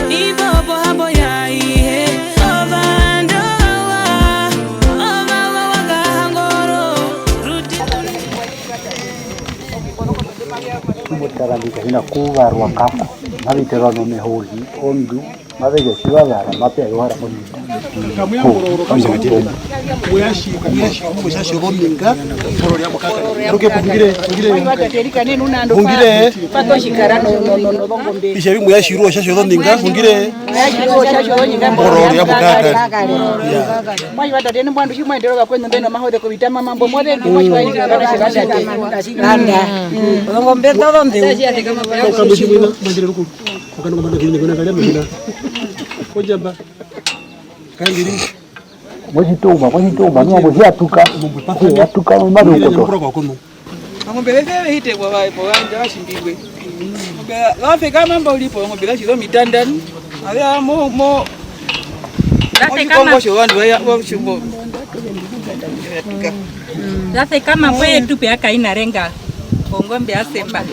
ivo pohambo ya ihe, ovandu ovawa, ovawa wakahangoro, rudi. Tjimbo tara ndi ka hina kuvarwa kako, maviterwa nomeho uri, ondu, maveke tjivavara, mape ya yohara monyunda. Kamuyambo oro kamukatere. Muyashi, muyashi, muyashi ozominga, oro rya mukaka. Aruke pungire, pungire. Pungire. Pato shikara no, no, no, no, vongombe. Isha vi muyashi ruo shashi ozominga, pungire. Muyashi ruo shashi ozominga. Oro rya mukaka. Ya. Mwashi wa tate, ni mbwandu tjimwendero vakwenu mbeno mahoze kovitama mambo, mwaze ndi mwashi wa tate. Anda. Ozongombe zozonde. Kambe shimwina, mandire ruku. Okana komanda kiri kuna kare mukina. Kojamba. Kandiri. Motjituma, motjituma, no, motjiyatuka. Yatuka, mumane ukoto. Ongombe zese zehite kwa va, kwa vanja vashimbirwe. Ongombe za, za fekama mba ulipo, ongombe za shizo mitandanu. Ave mo, mo, za fekama. Motjikongo tjovandu va, va, tjimbo. Za fekama pwetu pe akaina renga, ongombe ya semba.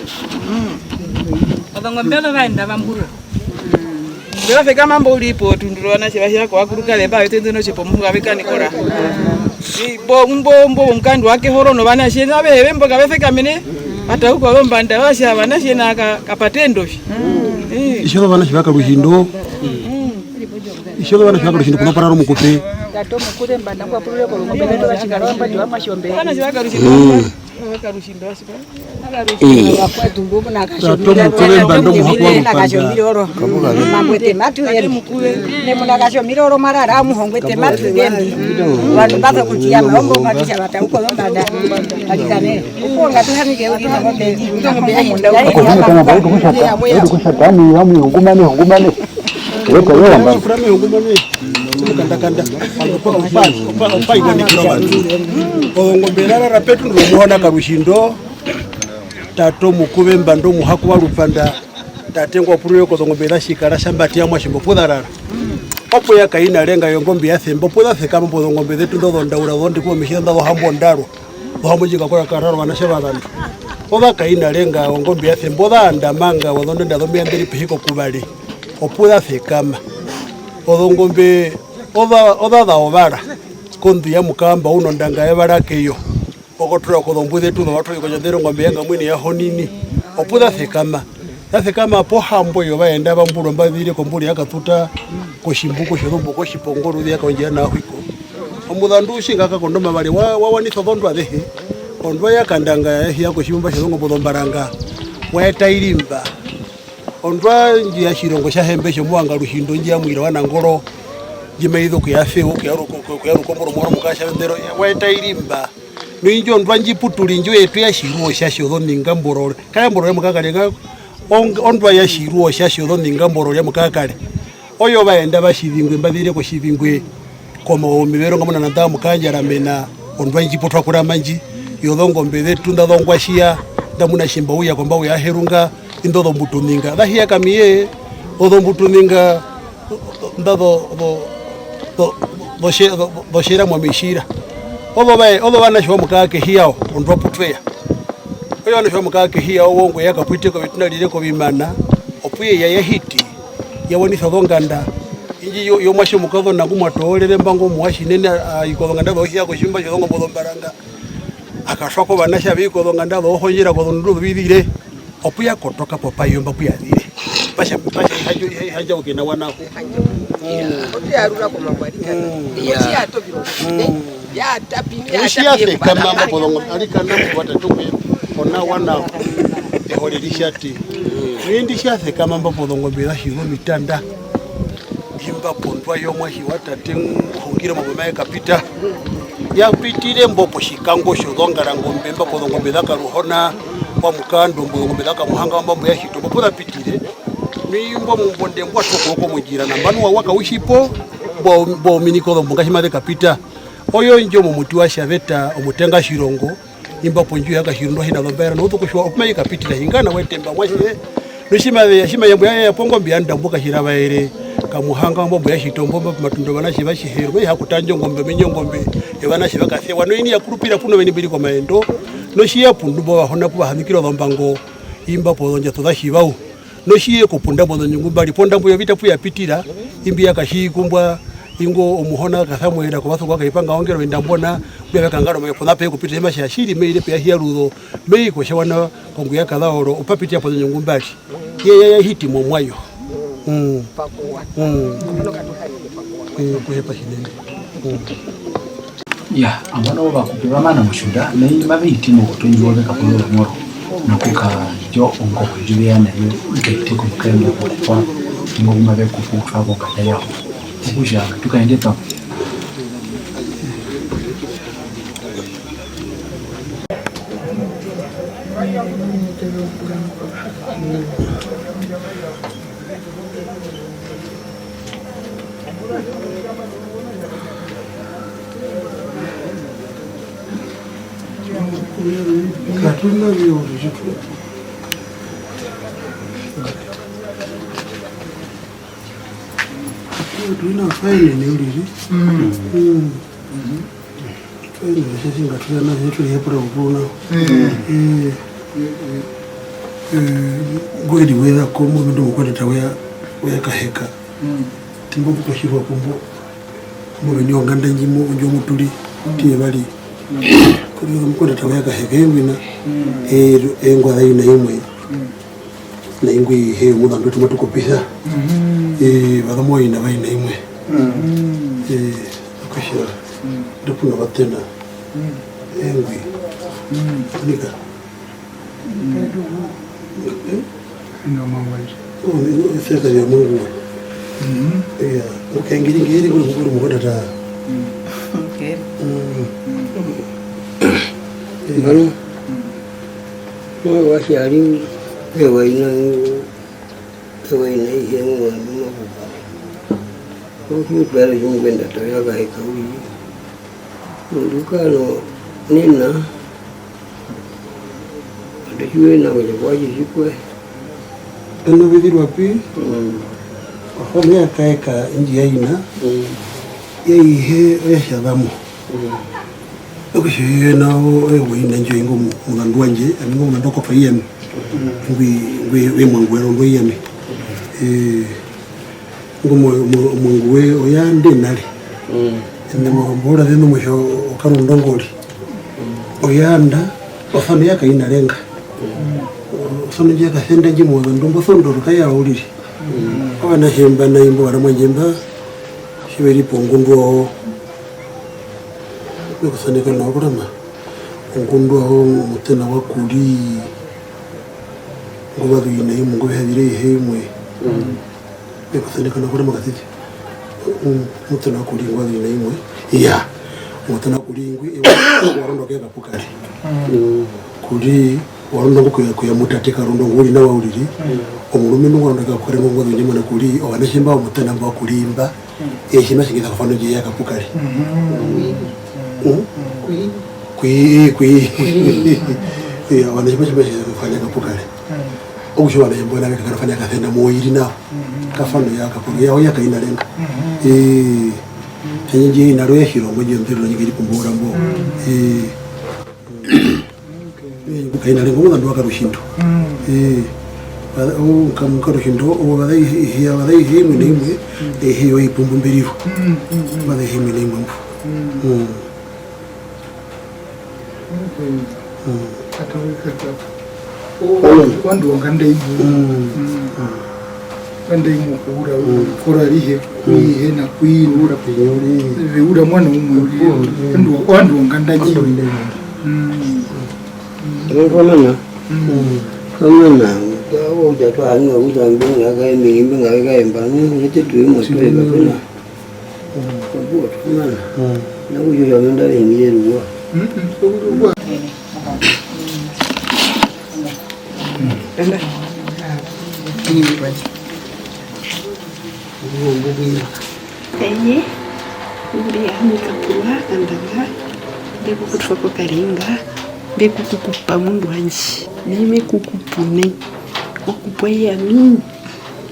Ozongombe ozo vaenda vamburu. Mbe va fekama mbo uri po tunduro vanatje va hira ko vakuru kare mba vete ndino tjepo muhuka veka nikora. Mbo, mbo, mbo mukandi wa kehoro novanatje na vehe vembo kave fekamene. Atauka ozombanda va tja vanatje na ka, kapatendo vi. Eh. Isho vanatje va Karuhindo. Isho vanatje va Karuhindo kuno pararo mukupe. Tato mukure mbanda ngwa purure ko ngombe vetu va tjikara vambandi va Mashombe. Vanatje va Karuhindo. Ii. Tato Mukuve Mbando muhoko wa Rupanda. Mambo eṱe matu yeni. Ne muna Katjomiroro mwa rara amuhongo eṱe matu yeni. Vandu mba so kutjiyama, ombo mwa tu tja vata uko zombanda. Alikane. Uko nga tu hanike uri na ngombe ndji. Ako vini kana bautu kushata, bautu kushata, amu, amu, hungumane, hungumane. Leta yo wamba. Furame hungumane. Mukandakanda. Opa, opa, opa, opa, ikonikira vandu. Ozongombe za rara petu ndomuhona Karushindo. Tato Mukuve Mbando muhoko wa Rupanda. Tate ngwa purire kozongombe za Tjikara Tjambati ya Mwatjimbo pu za rara. Opu ya kaina renga yongombe ya Semba, opu za sekama pozongombe zetu ndo zondaura zondi kuwa mishira ndo zohambo ndarwa. Zohambo ndjika kwa kararo vanatje va vandu. Oza kaina renga ongombe ya Semba, oza andamanga ozondenda zomeya nderi pehiko kuvare. Opu za sekama. Ozongombe oza, oza za ovara. Kondu ya Mukamba uno ndanga evara keyo. Okotura kozombuze tu zovatoi kondjandero ngombe yanga mwini ya honini. Opu za sekama. Za sekama pohambo yovaenda vamburo mba vire kombure ya Katuta, kotjimbuko tjozombo kotjipongo ruzi ya kaondjera na hwiko. Omuzandu u tjinga ka kondo mavari wa, wa wanisa ozondwa azehe. Ondwa ya Kandanga ya hiya kotjimumba tjozongombo zombaranga. Wa eta irimba. Ondwa ndji ya tjirongo tja Hembe tjomuwanga Rushindo ndji ya mwira wa Nangoro. Ndji mai zu okuya feo, okuya ru-, okuya rukomboro moro mukatja vendero. Wa eta irimba. Nu indjo ondwa ndji puturi ndjo yetu ya tjirwa otja tjozoninga mborore. Kaya mborore mukakare nga, ong-, ondwa ya tjirwa otja tjozoninga mborore mukakare. Oyo vaenda va Tjivingwe, mba vire kotjivingwe, komomivero nga muna nanda mukandjaramena, ondwa ndji potwa kurama ndji, yozongombe zetu nda zongwatjiya, nda muna tjimba uya komba uya herunga, indo zombutuninga. Za hiya kamiye, ozombutuninga, nda zo, zo, zo, zo, zo, zo, zo tjera momitjira. Ozo vae, ozo vanatje va mukaka kehi yao, ondwa pu twe ya. Oyo vanatje va mukaka kehi yao, wo ngwe ya kapwite kovitunda rire kovimana, opu ye ya ya hiti, ya wanisa ozonganda. Indji yo, yomuatje omukazona ngu mwa toorere mba ngo muwa tjinene, a, a, i kozonganda zohiya kotjimba tjozongombo zombaranga. A katwa ko vanatje ave i kozonganda zohondjera kozondundu zovizire. Opu ya kotoka popayo mba pu ya zire. Pasha, pasha ihandjo, ihandjo kena wanaho. Otu ya rura komangwa arikana. Mm. Otu ya tovi. Mm. Ya tapi, ya tapi. Oshi ya sekama mba pozongo, arikana mba tatu kwe. Ona wanaho. Ehole rishati. Indi sha sekama mba pozongombe za tjirwa omitanda. Imba pondwa yomuatje wa tate ngu hungire omambo maye kapita. Ya pitire mbo potjikango tjozongarangombe, mba pozongombe za Karuhona, wa Mukando, mbo zongombe za Kamuhanga, mba mbo ya Tjitombo, pu za pitire. Nu imbo mumbonde mbwa twa okuoko mondjira, nambano wa waka u tji po, mbo, mbo ominiko zombo nga tji maze kapita. Oyo ndjo momuti wa Tjaveta, omutenga tjirongo. Imba pondjuwo ya Katjirundo hina zombaera, noutu kutjiwa opu mai kapitira hingana wetemba mwatje. Nu tji ma zeya, tji ma yambo ya ya pongombe ya Ndambu Katjiravaere, Kamuhanga mbombo ya Tjitombo, mba pomatundo vanatje va Tjihero, mai ha kutandja ongombe, omenye ongombe, evanatje va Kasewa, noini ya kurupira puno veni mbi ri komaendo, notji ya pundu mbo vahona pu va hanikira ozombango, imba pozondjato za Tjivau. Notji ye kopunda mbo zonyungu mbari, pondambo yovita pu ya pitira, imbi ya Katjikumbwa, ingo omuhona Kasamuela kovasuko wa Kaipanga ongero indambona, mbya vya kangara omayo pona pe kupitira, tji ma tja, tjiri me ire pe ya hiya ruzo, me i kotja wana kongu ya Kazaoro, opa pitira pozonyungu mbari. Ye ya, ya hiti momwayo. Mm. Mm. Eh, kuhepa tjinene. Mm. Ya, nambano ovakupi va mana motjunda, nai mave iti moukoto ndji wove kapuna oromoro, nokukandja ongoko ndji ve ya na yo i kaite komukaendu wa Kukuwa, ingo ngu mave kupu okutwa konganda yawo. Okutja, ngatu kaende pamwe. Katuna vyo uriri. Tuina faine ne uriri. Mm. Mm. Faine, sisi ngatuna na zetu ya pura kupuna. Eh. Eh. Eh, gwedi wera komo ndo kwenda tawaya, waya kaheka. Mm. Timbo kuko shirwa kumbo. Mbo venyo nganda njimo, njo mutuli, mm, tie bali. Mm. Kuri mkwenda tawaya kaheka, engwina. Mm. Eh, engwa dai na imwe. Mm. Na ingwi he muzandu tu matukopisa. Mm. Eh, vazamo ina vaina imwe. Mm. Eh, akashira. Mm. Ndopuna vatena. Mm. Engwi. Nika. Ina mangwai. Oh, ni, ni, seka ya Mungu. Mhm. Iya, okay, ngiri, ngiri, ngiri, ngiri, ngiri, ngiri, ta. Mm. Okay. Mm. Iya. Mbano, mwa wasi ari, ewa ina, ewa ina ihe mwa, mwa kupa. Kwa kiyo twala yungwenda toya ka eka uri. Ndukano nena. Atu tjiwe na kutja kwa tji tjikwe. Eno vizirwa pi? Mm. Oho ne ya kaeka indji ya ina. Mm. Ya ihe oya tjazamo. Mm. Okutja oyo nao oyo wa ina ndjo ingo mu-, muzandu wandje, ami ngo muzandu wa kopa iyami. Mm. Ngwi, ngwi, we mwangu wero ndo iyami. Eh, ngo mo-, mo-, mwangu we oya nde nare. Mm. Ene mo-, mbohora zeno mwisho okarundongori. Mm. Oya nda, ofano ya kaina renga. Mm. Ofano ndji ya kasenda ndji mozandu mbo sondo ruka ya uriri. Mm. Ovanatje mba nai mbo varamwandje mba, tji ve ri pongundu oho, me ku saneka nawa kurama. Ongundu oho mutena wa kuri, ngo va zu ina imwe, ngo ve hazire ihe imwe. Mm. Me ku saneka nawa kurama katiti. Mm, mutena wa kuri, ngo va zu ina imwe. Iya. Mutena wa kuri ngwi, ewa, wa ronda ke kapukari. Mm. Kuri, wa ronda ngo kuya, kuya mutate Karondo ngu ri nawa uriri. Mm. Omurumendu ngwa ronda kapukari ngo ngozo nyemana kuri, ovanatje mba omutena mba kuri mba. Mm. Ehi masingisa kafano ndji ya kapukari. Mhm. Mm. Kwi, kwi. Kwi, kwi. Iya, ovanatje mba, mba, mba, kapukari. Mm. Okutja ovanatje mba, na veka, kafano ya kasenda mo iri nawa. Mhm. Kafano ya kapukari. Ya, oya kaina renga. Mhm. Eh. Handje ndje ina ro ya hiro, ngo ndje mbiro nyike ri pumbo urambo. Mm. Eh. Eh, kaina renga omuzandu wa Karushindo. Mm. Eh, va-, o, ka-, mu Karushindo, o, va za ihe, ihe, va za ihe imwe na imwe, mm, ihe yo ipumbu mbirivo. Mm, mm, mm. Va za ihe imwe na imwe mbo. Mm. Mm. Okay. Mm. Ata wikata. O, mm, ovandu wonganda imwe. Mm. Mm. Mm. Onganda imwe okuura, mm, kora rihe, mm, kwihe na kwinu. Ura pinyori. Ve ura mwana umwe uri. Mm. Ovandu, ovandu wonganda ndji. Ovandu wonganda imwe. Mm. Ri komana. Mm. Komana. Avo kutja twa hanwa kutja mbi nga kae mbi, mbi nga kae mba, nu, ete tu imwe tu eka pena. Mm. Opuwo tu komana. Mm. Na kutja otja menda ve hingire ruwa. Mm, mm. Okuruwa. Enda. Ini kwanje. Eye, uriri ami Kapurwa Kandanga, mbe ku kutwa ko Karinga, mbe ku kukupa mundu wandje, nai me ku kupu nai, okupwa iyami,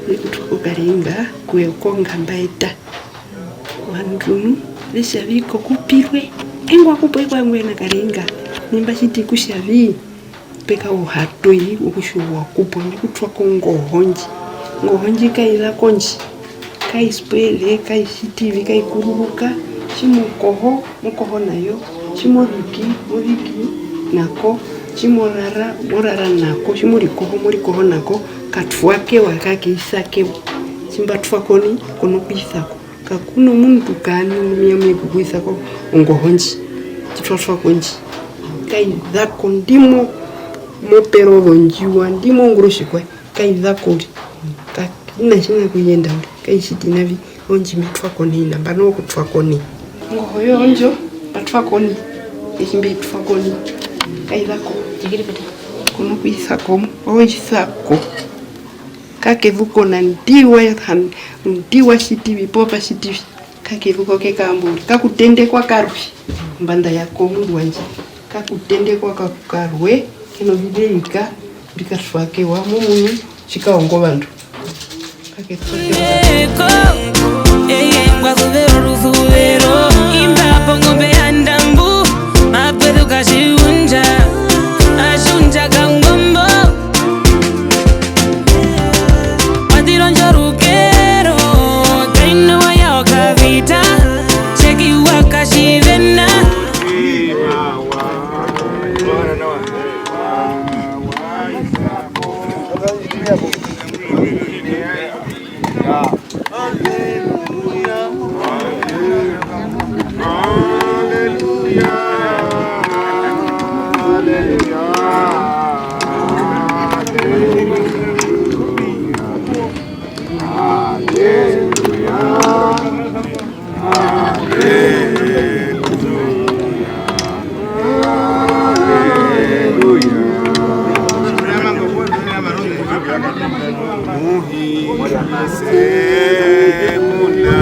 mbe ku kutwa ko Karinga, kuye ko Ngambaeta. Ovandu nu, ve tja vi ko kupirwe, engwa kupwa ikwa ngwena Karinga, nai mba tjiti kutja vi. Peka uhatoi wokutjiwa wa kupwa, mbi kutwa ko ongoho ndji. Ongoho ndji kai za kondji, kai spoile, kai tjiti vi, kai kururuka. Tji mo koho, mo koho na yo. Tji mo ziki, mo ziki na ko. Tji mo rara, mo rara na ko. Tji mo rikoho, mo rikoho na ko. Ka twa kewa, ka ke isa kewa. Tji mba twa ko nai, ko na ku isa ko. Kaku na omundu kaani ngu me ya me ku kuisa ko ongoho ndji, tji twa twa ko ndji. Kai za ko, ndi mo, mo pera ozondjiwa, ndi mo ungura otjikwaye, kai za ko uriri. Kai na tjiṋa ku yenda uriri, kai tjiti navi, ondji me twa ko nai, nambano oku twa ko nai. Ongoho yo ondjo, mba twa ko nai, ehi mbe twa ko nai, kai za ko. Ko na ku isa ko, o isa ko. Ka ke zu ko nandi wa, nandi wa tjiti vi poo pa tjiti vi. Ka ke zu ko ke kaambo uriri. Ka ku tendekwa karwe. Kombanda yako omundu wandje. Ka ku tendekwa ka-, karwe. Ke na oviverika mbi ka twa kewa momuinyo tji ka ongo ovandu. Ka ke twa kewa. Eye ngwa suvera orusuvero. Imba pongombe ya ndambu. Mapezuka tjiundja. Atjiundja kangombo. Watiro ndjorukero, kaina waya okavita, tjeki wakashivena. Haleluya.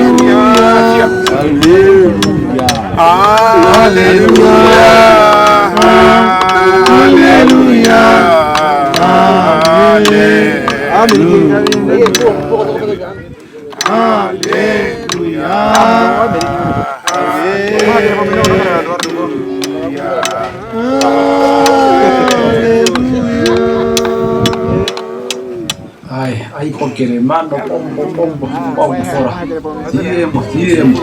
Haleluya. Haleluya. Haleluya. Haleluya. Haleluya. Haleluya. Ai, ai, kokere mano, pombo, pombo, pombo, fora. Tiremo, tiremo.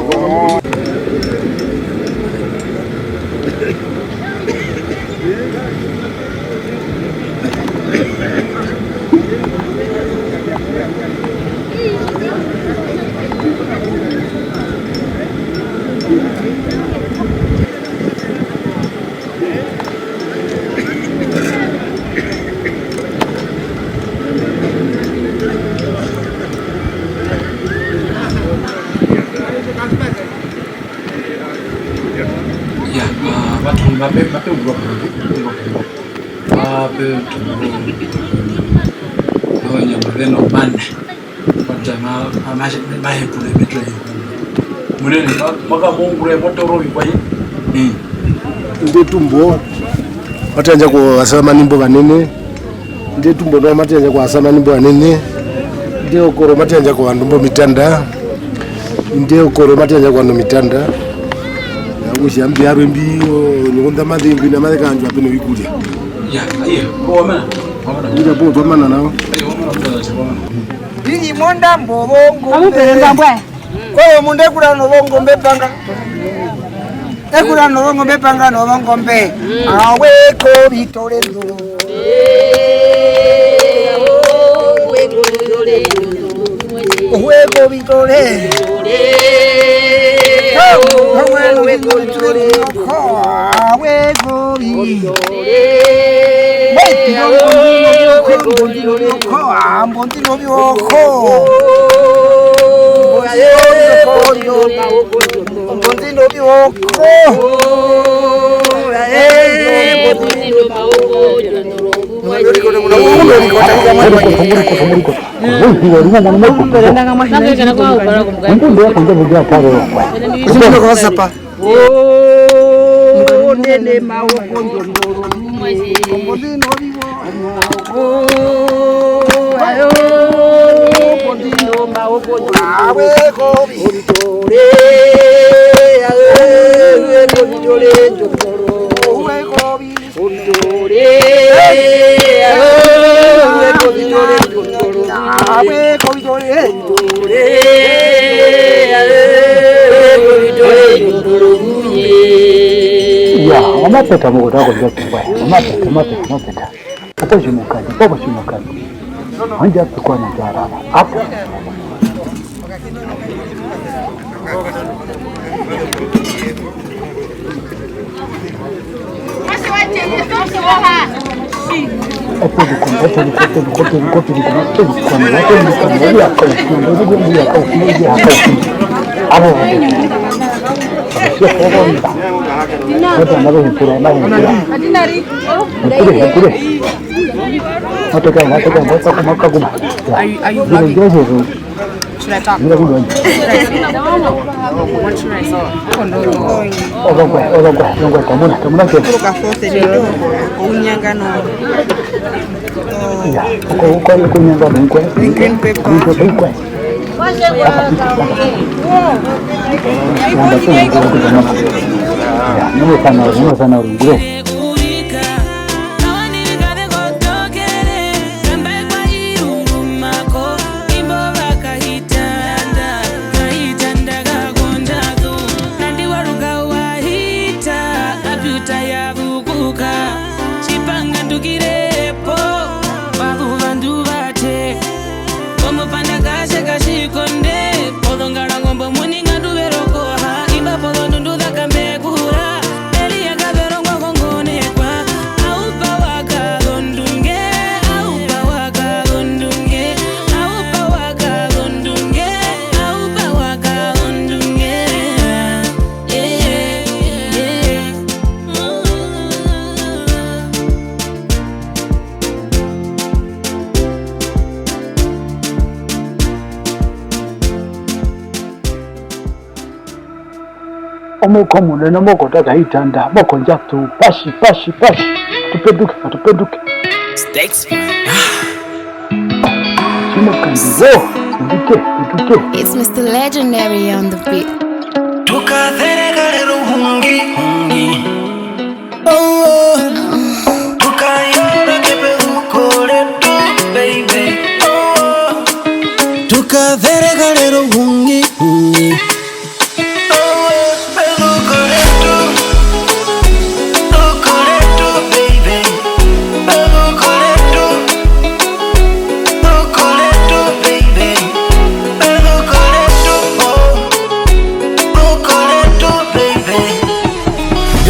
Ya, ah, watu mape, mape ungurwa kwa, ungurwa kwa. Mape ungurwa kwa. Onyama, onyama zeno mana. Kutja ma-, ma-, ma-, mahepura emitwe. Munene, ma-, maka mongura emotoro vikwaye. Mm. Indi etumbo, matu yandja kovasamane mbo vanene. Indi etumbo ndo matu yandja kovasamane mbo vanene. Indi eokoro matu yandja kovandu mbo mitanda. Indi eokoro matu yandja kovandu mitanda. Okutja mbi yarwe mbi, o, nyongonda maze, mbi na maze kandjwa peno vikurya. Ya, aye, ko wamana. Wamana. Indi po twamana nao. Aye, wamana, wamana, wamana. Ndiri mondambo vongombe. Amupere ndambwa. Koyo mundu ekura novongombe panga. Ekura novongombe panga novongombe. Awe ko vitore ndo. Owe ko vitore. Owe ko vitore. Awe ko vi. Mbondino vyoko, mbondino vyoko. Mbondino vyoko. Mbondino vyoko. Onene maoko ndondoro. Kombo ndino vivo. Maoko. Ayo. Kombo ndino maoko ndondoro. Awe kovi. Ondore. Ayo. Kombo ndore ndondoro. Uwe kovi. Ondore. Ayo. Kombo ndore ndondoro. Awe kovi ndore. Ya, omapeta mukutaka kondja pingwa. Omapeta, omapeta, omapeta. Opo tjimukandi, opo tjimukandi. Onja tukwana jarara. Apo. Are you, are you vlogging? Should I talk? Mira, mira, mira. What should I say? Ozongwe, ozongwe, ozongwe, tamuna, tamuna ke. Kuluka fourth ni ounyanga no. Ya, uko, uko, uko nyanga no, uko. Green pepper. Green pepper, uko. Aka, aka. Ya, no sana, no sana, uringire. Omuhuka omunene, omoko ta kaitanda, moko ndjatu, pashi, pashi, pashi. Tupenduke, tupenduke. Stakes. Tjimukandi, wo, penduke, penduke. It's Mister Legendary on the beat. Tukazerekarera ohungi, hungi. Oh, oh. Tukayanda kepezuko retu, baby. Oh, oh. Tukazerekarera ohungi, hungi.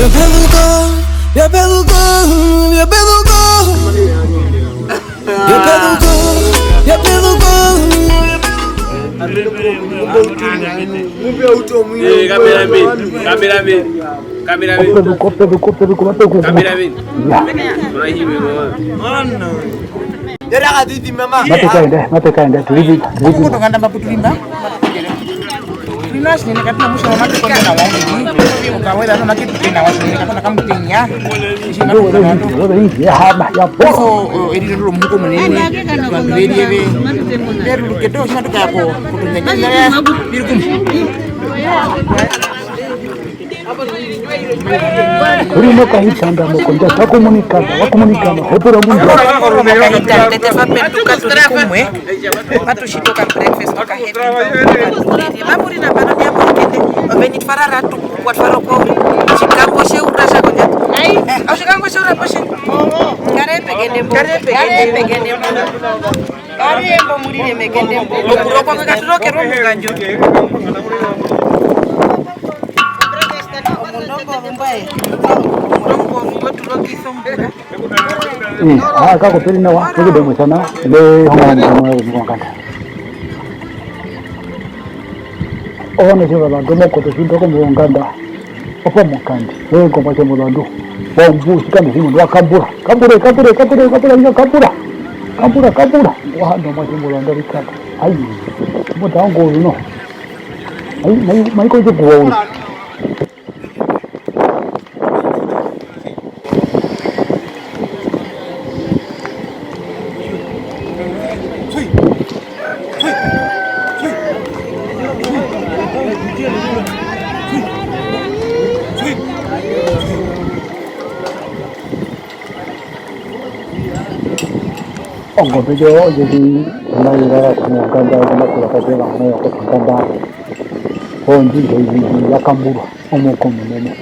Vyapezuko, vyapezuko, vyapezuko. Vyapezuko, vyapezuko. Eh, cameraman, cameraman, cameraman. Opezuko, opezuko, opezuko, opezuko. Cameraman. Ya. Muna hivi, mama. Mape kaenda, mape kaenda, tulivita, tulivita. Kukoto kanda mbaputulimba. Tuna tjinene, katuna musha wa matuko na wa. Ukaweza no maketu tena wa tjinene, katuna kamutenya. Ndo were ingi, were ingi, ya hama, ya po. So, eh, eri ndo muko munene. Kwa veri eve. Beru keto, shima tuka ko, kutunda. Biri kum. Uri mo kahitanda moko ndja, takomunikana, wakomunikana, hepura mundu. Kahitanda, tete, twa penduka, tuli kumwe. Matu tjiti oka breakfast, oka heavy. Mavuri na mbano dia mokende, oveni twarara tu, kwatwara kwa uri. Tjikango tjeura tjako ndjatu. Ai, au tjikango tjeura poshe. Ngare pekende mbo. Ngare pekende mbo. Ngare pekende mbo. Ngare mbo murire mekende mbo. Okurokwa kwakaturokerwa mukandjo. Omundu ombo rumbaye. Omundu ombo rumbo turokisa ombura. Eh, ah, kako peri nawa, teke demo sana, le honga mwana mwana mwana kanda. Ono sio baba, domo koto sinto ko mwana kanda. Opa mukandi, eh, komba sio mwana ndu. Wa mbu, sikandi sio mwana kambura. Kambura, kambura, kambura, kambura, iyo kambura. Kambura, kambura. Wa ndo mwa sio mwana ndu kanda. Ai, mota ngo no. Ai, mai, mai ko je kuwa. Ongombe ndjo ndji mai rara kumonganda, ndji mai kura kateva mweya kutonganda. Ondji ndjo ya kamburwa omuhuka omunene.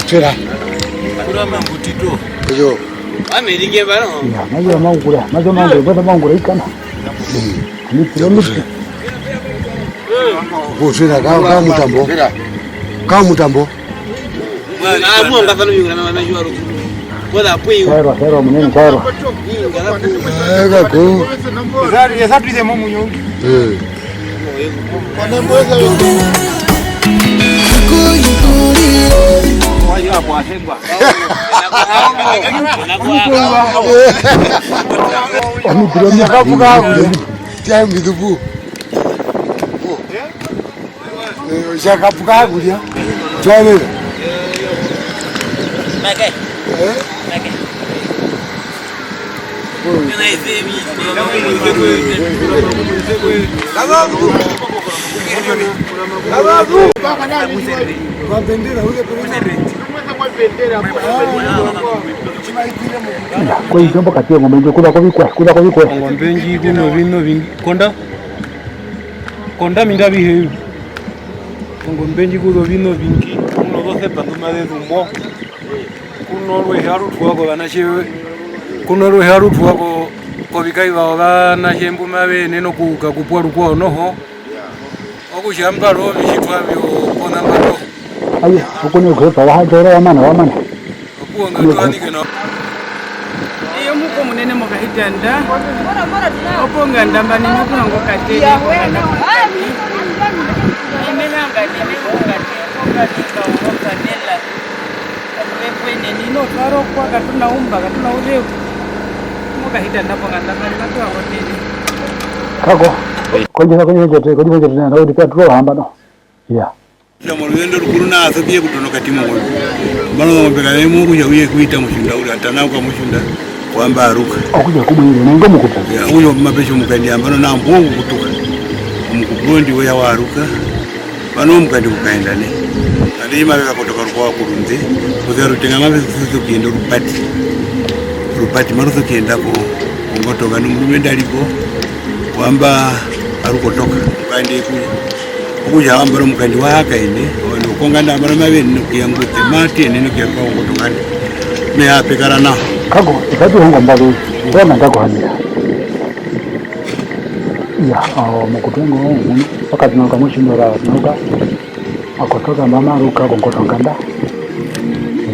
Tjera. Kurama ngutito. Eyo. Amerike baro. Ya, mayo mangura, mayo mangura, bwana mangura ikana. Ni kilomita. Kusina ka, ka mutambo. Ka mutambo. Mwana, mwa ngafano yura na mama juaro. Koda pui. Chairwa, chairwa, munene, chairwa. Ega ko. Esa, esa tuize mo munyongi. Eh. Tjakapuka kulya. Twarera. Koi, tjombo kati ongombe ndjo, kuza kovikwe, kuza kovikwe. Ongombe ndji kuno vino vingi, konda. Konda minda avihe. Ongombe ndji kuza ovina ovingi, kuno zosepa ndu maze zu mo. Kuno oluheha ru tuwa kovanatje, kuno oluheha ru tuwa ko-, kovikaiva ovanatje mbu mave yenene okukakupwa rukwao noho. Okutja mbaro ovitjitwa vyo ponamba noho. Aye, okune kuhepa, wa ha-, wa mana, wa mana. Opuwo nga tu anike nao. Eye omuko munene mOkahitanda. Opo nga ndambanene okuhanga okatele konganda mokati. Ime hanga nene mokati, mokati ka uroka nela. Katuhe pwene, nino twarokwa, katuna umba, katuna uzeu. MOkahitanda ponganda pari, katuha kotele. Kako, kondjisa, kondjisa ndjete, kondjisa ndjete, nao, ndi ka tuwa hamba, no? Iya. Ita moruvendo rukuru nao, aso piye kutonoka timo ngombe. Mbano ngombe kave mu kutja uye kuita motjunda, uri atanauka motjunda, kuamba aruka. Okutja kumwe iri, nango mukupu. Ya, uyo mapesho mukandi ambano na mbo kukutuka. Omukupu ndi weya waruka. Mbano mukandi kukaenda ne. Andi mave kakotoka rukwao kurunde. Kuzia rutenga mave susu kiendo rupati. Rupati maruso kienda ko. Ongotoka nomurume ndariko. Kuamba arukotoka. Mukandi kuya. Okutja ambara omukandi wa hakaene, ovandu vokonganda ambara mave yenene okuya ngute, matu yenene okuya kwa ongotonganda. Me ya pekara nao. Kako, itatu hongo mbaru, kona ndakuhanira. Iya, ao, mokutengo, wakati nauka motjindora, nauka, akotoka mama aruka kongotonganda.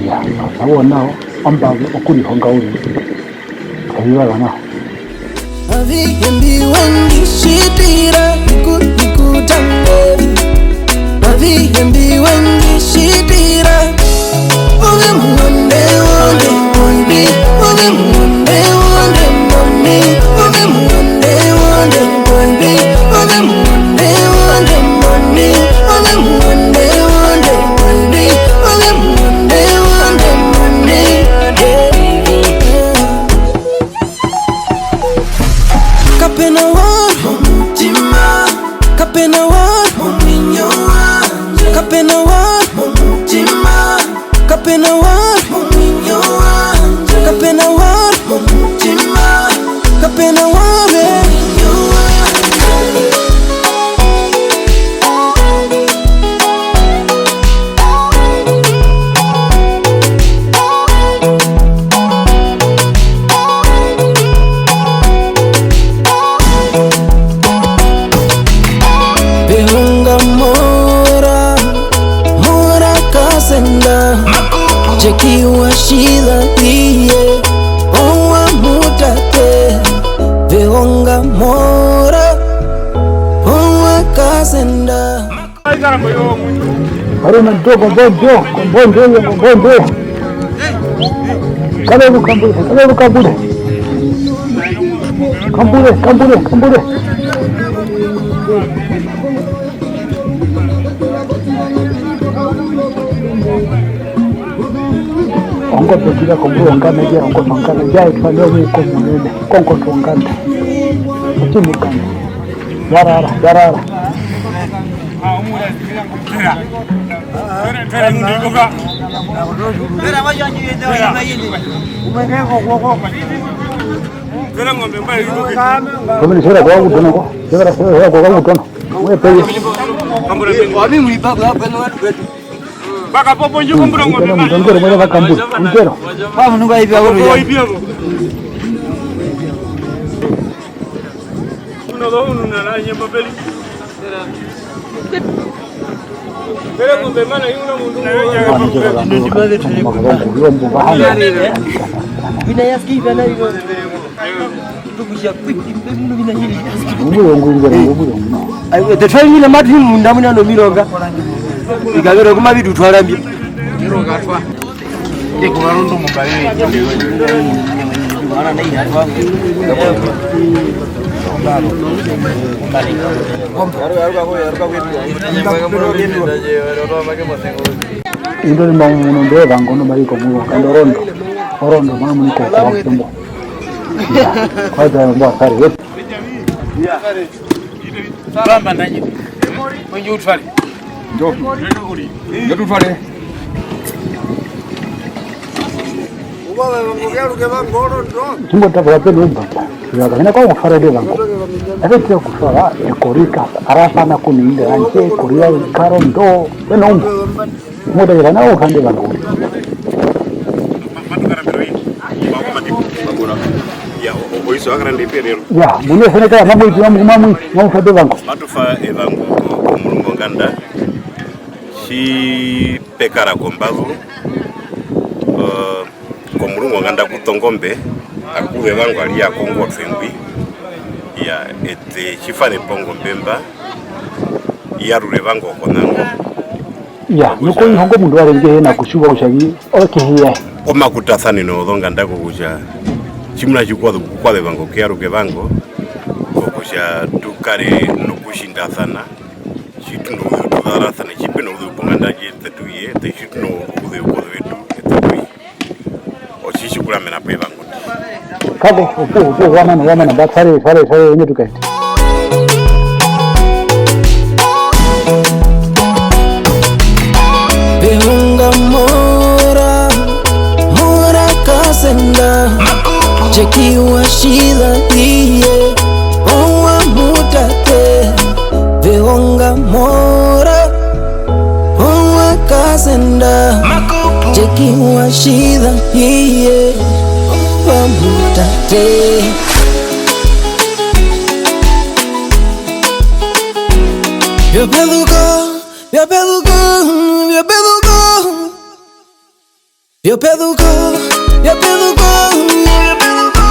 Iya, nao, nao, nao, ombaru okurihonga uriri. Avihe mbi we ndji tjitira, iku-, ikutanga. Avihe mbi we ndji tjitira. Ove muwonde wonde, baby. Ove muwonde wonde, mami. Ove muwonde wonde, baby. Ove muwonde wonde, mami. Ove muwonde wonde, baby. Ove muwonde wonde, mami. Yeah. Kapena wari momutima, kapena wari momuinyo wandje, kapena wari momutima, kapena wari momuinyo wandje, kapena wari momutima, kapena wari momuinyo wandje. Vehonga mora, mora kasenda, jekiwa shila iye, owa mutate, vehonga mora, owa kasenda. Ari na ndo kombonde, kombonde iyo, kombonde. Kale rukambure, kale rukambure. Kambure, kambure, kambure. Ongombe ndjira kombura ongana ndje, ongombe ongana ndje, aitwa leo muko munene, kongoto onganda. Otimukana. Yarara, yarara. Pamene sera kwa kutona ko, sera, sera kwa kutona. Mwe peye. Wami mwipa kwa kwenu watu wetu. Baka popo nje kumbura ngombe. Mutongero mwe vakambura, mutero. Kwa munu kwa ipi ako. Uno do unu na la nyembo peli. Pele ngombe mana yuna mundu. Mwana chero la ndo, mwana chero la ndo, bahana. Vina yaski vina ino. Ndukushia kwiti, mbe muno vina nyiri. Nguyo, nguyo, nguyo, nguyo. Ai, the time ina matu munda muna no mironga. Ikavero kuma vitu twarambi. Mironga twa. Ndikuvarondo mumba yeye. Indo ri mamu muno ndo evango no mariko muno, kando orondo. Orondo mwa muniko kwa kutembo. Kwa ta mbo asari, eh. Ramba ndanye. Mwenje utwale. Ndo. Ndo tutwale. Tjimbo tapa wa peno umba. Ya kahina kwa mufara de vango. Ave tio kufara, ekorika, arasa na kuninda, anche, koria, karo, ndo, peno umba. Mota ira na uhande vangu. Ya, o-, o-, oiso akarande iperero. Ya, mune seneka, mamwe, mamwe, mamwe, mamwe, fande vangu. Matufa evangu ko-, komurungu onganda. Tji pekara kombazu. Eh, komurungu onganda kutongombe. Akuve vangu ali ya kongotwe ngwi. Ya, ete tjifane pongombe mba. Yarure vangu okonango. Ya, nuko ihongo omundu warwe nge hena kutjiwa kutja vi-, okehi yae. Omakutasaneno wozonganda kokutja, tjimuna tji kwa-, kwa ve vango, keyaruke vango, kokutja tu kare nokutjindasana, tji tu nouzeu tu zarasane, tji pe nouzeu ponganda yetu ye, tji tu nouzeu kovetu, eṱe tu ye. Otji tji kuramena po evango. Kako, opuwo, opuwo, wamana, wamana, mba tware, tware, tware, wenye tukaete. Veunga mora, mora kasenda, jekiwa shida iye, owa mutate, veunga mora. Owa kasenda, jekiwa shida iye, pamutate. Vyapeluka, vyapeluka, vyapeluka. Yo peluka, yo peluka, yo peluka.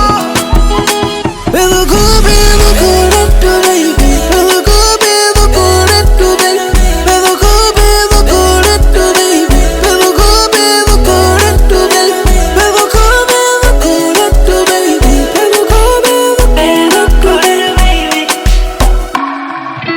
Peluka, peluka, let to baby. Peluka, peluka, let to baby. Peluka, peluka, let to baby. Peluka, peluka, let to baby. Peluka, peluka, let to baby. Peluka, peluka, let to baby.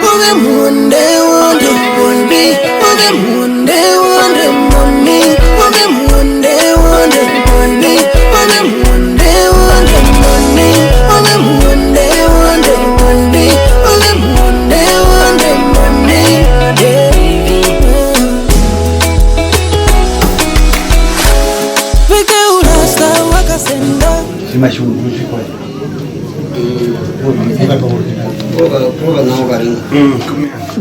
Ove muonde wonde moni, ove muonde wonde moni, ove muonde wonde moni, ove muonde wonde moni, ove muonde wonde moni, ove muonde wonde moni. Yeah. Veke urasta wakasenda. Tjima tjiuru tjikwaye.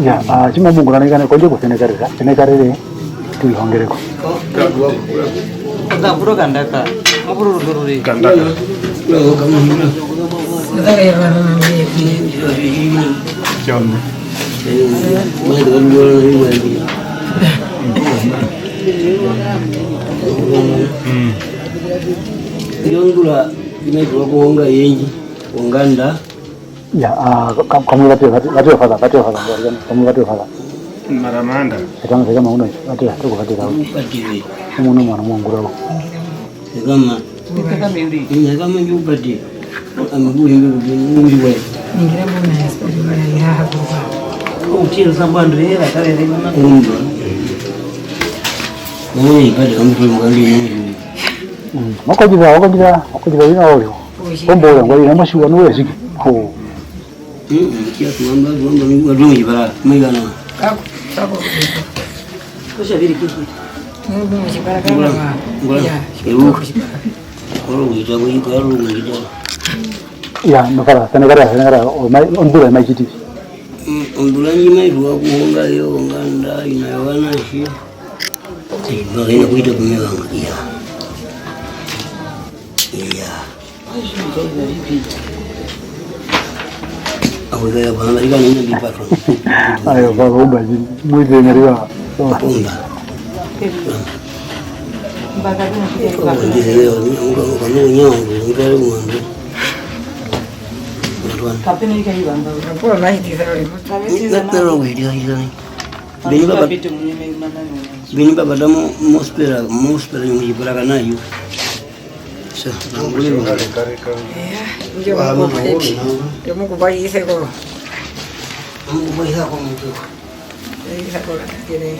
Ya, ah, tjimamungurana ikane, kondje kusenekarera, senekarere, tuihongereko. Kapuro kandaka, kapuro rurururi. Kandaka. Chama. Mm. Yongula, inaitwa kuonga yenji, onganda. Ya, ah, ka-, kamwe vati, vati, vati ofaka, vati ofaka, kamwe vati ofaka. Maramanda. Sekama, sekama uno, vati, vati, vati, vati. Upatire. Uno mwana mwangura wo. Sekama. Sekama ndi. Sekama ndi upatire. Amaburi ndi kuti ndi wae. Ningira mbona ya spiri mara ya hakuka. Uchiro sambando era kare mama. Umba. Mwe ipate kamutwe mukandi. Mm. Wakondjisa, wakondjisa, wakondjisa wina oyo. Kombo oyo, ngwa ina masiwa nuwe siki. Ho. Mm, kia tuwamba, tuwamba, tuwamba, tuwamba, tuwamba. Kako, kako. Kosha viri kiki. Mungu mujibara kana. Ngula, ngula. Ya, ewu. Koro kuita, kuita, koro kuita. Ya, mafara, senekara, senekara, o mai, ombura mai chiti. Mm, ombura ndji mai tuwa kuhonga yo, onganda, ina yo vana, shi. Vakaenda kuita kumevanga, iya. Iya. Ayo, baba, umba, muite ngariwa. Umba. Kapena ikayivamba. Kapena ikayivamba. Bini baba, bini baba tamo mospera, mospera yomujipura kanayo. Sha, nangule. Eya, ndio mukupahise ko. Mukupahisa ko muntu. Eya, ko kene.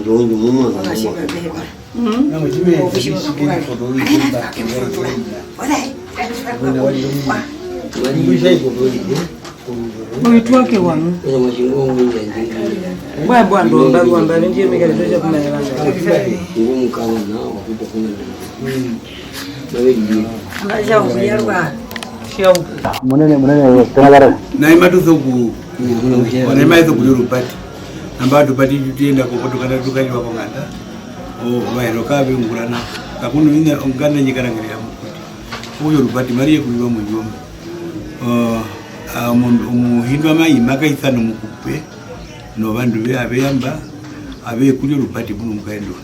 ndjo ndjo mumwe. Oitwa ke wanu. Bwa bwa ndo mba bwa mba ndi me kale tja kuma ya banga. Munene, munene, tena baraka. Nai matu soku, nai matu soku yuru pati. Namba tu pati tu tienda ko koto kana tu kali wa konganda. O, vaero ka be ngurana. Kakunu ina onganda nyikana ngere ya mukuti. Uyo rupati mari ye kuliwa mu nyumba. Uh, omundu omuhindwa mai makaisa nomukupe novandu ve ave yamba ave kulya orupati muno mukaendu.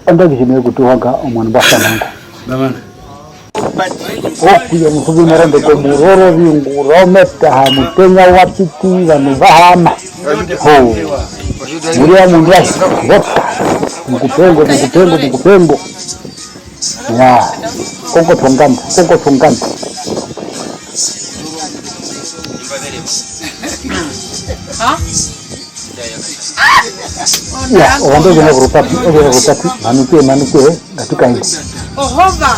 Onda kishimwe kutuhonga omwana mbwa sanango. Bamana. Okuya musuvi narande komuroro viungura ometaha mutenya wa piti vanhu vahama. Ho. Muri wa mundu wae, vopa. Mukupengo, mukupengo, mukupengo. Ya, kokotonganda, kokotonganda. Ya, ovandu ovena korupati, ovena korupati, manuke, manuke, ngatu kaende. Ohova.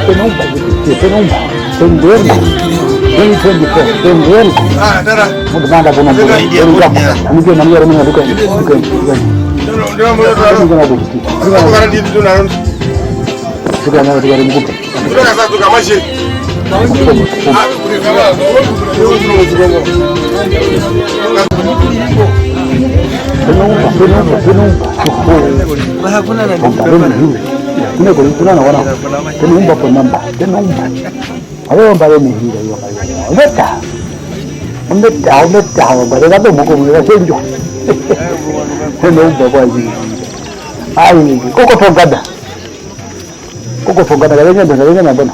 Pena umba, pena umba. Twenty twenty-four, twenty twenty-four. Mundu manda kuno mbuka. Twenty twenty-four. Anike mani yaro mwana duka, duka, duka. Duka na duka mkupe. Pena umba, pena umba, pena umba. Hakuna na nini. Kuna kuli kuna na wana. Pena umba kwa namba. Pena umba. Ave omba ve mihira yo. Ometa. Ometa, ometa, omba ve kato moko mwe vasenjo. Pena umba kwa zi. Ai, kokotonganda. Kokotonganda, kavenyanda, kavenyanda, mbona.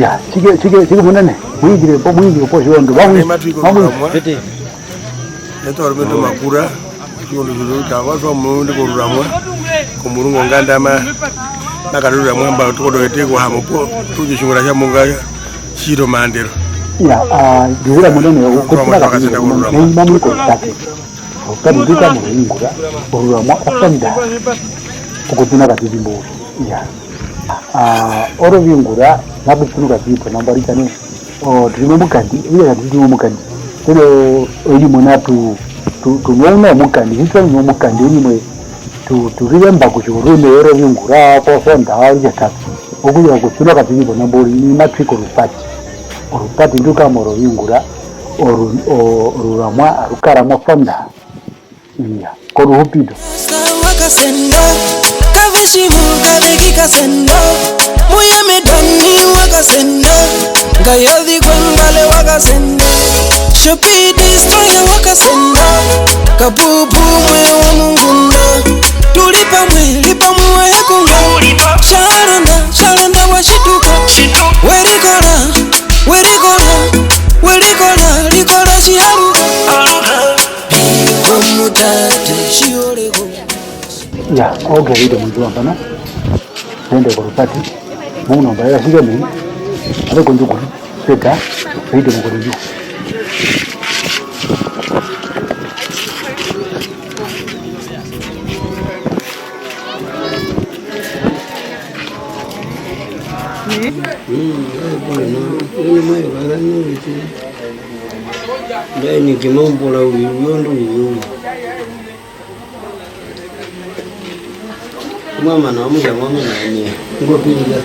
Ya, tjike, tjike, tjike munene. Muingire po, muingire po, tjiwondo. Vamwe, vamwe. Eto arumendo makura, tjiwondo tjino, tjava twa mundi koruramwa, komurungu onganda ma, makaruramwa mba, tukodo ete kuhamo po, tuje tjingura tja munga, tjiro maandero. Ya, ah, ndizira munene, okutsira kazi, mami, mami, ko, tati. Okandu kamwe oviungura, oruramwa osonda, okutuna katiti mbo. Iya. Ah, oro viungura, nakutunuka pipo, nambari kane. O, turimo mukandi, iya katiti mo mukandi. Pero, oiri mona tu, tu, tu nona mukandi, hitwa nona mukandi, oiri mwe, tu, tu rivemba kutja orume oro viungura, kosonda, ori tjatatu. Okuya okutuna katiti po, nambari, ni matwiko rupati. Orupati nduka moro viungura, oru-, o-, oruramwa, arukara mosonda. Iya, koruhupito. Wakasenda, Kavishimu Kaviki kasenda, Muyeme Dani wakasenda, Ngayovi Kwengale wakasenda, Shopi Destroyer wakasenda, Kapupu mwe wa mungunda, tuli pamwe, li pamwe wa ekunga, Sharanda, Sharanda wa shituka, werikola, werikola, werikola, likola shiharu. Ya, okay, ite muntu wambana. Nende korupati. Muno mba ya shike ni. Ale kundu kuri. Peta. Ite mukuri juu. Mm, eh, bueno, eh, mayo, ahora no, este. Ndai ni kimambula uyu, uyondo uyu. Mama na mja mama na ni. Ngo pinga.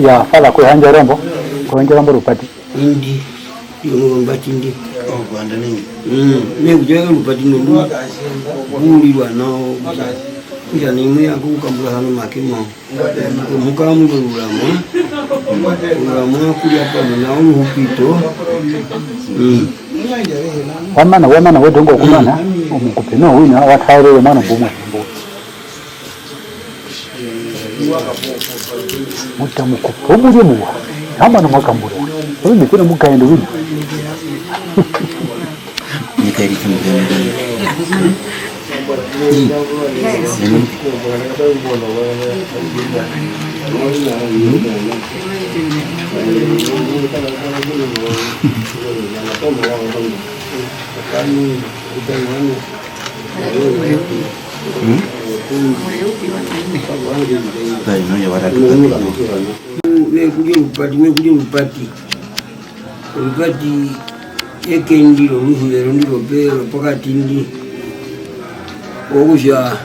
Ya, fala kuhanja rombo, kuhanja rombo rupati. Indi, iyo ngo mbati ndi. Oh, kuhanja nini? Mm, me kujaga rupati ndo. Buli wana, kuja ni mwe akukambula hano makimo. Mukamu ruramwa, ruramwa kuria pamwe na oruhupito. Mm. Wamana, wamana wetu ngo kumana, mm, omukupe no wina watwaerere mwana mbumwe. Muta mukupe, omuri muwa. Hamana mwakambura. Oyo mekena mukaende wina. Mikaeli Kimugendo. Vekuri omupati, vekuri omupati. Orupati eke ndi rorusuvero ndi rope-, ropokati ndi, okutja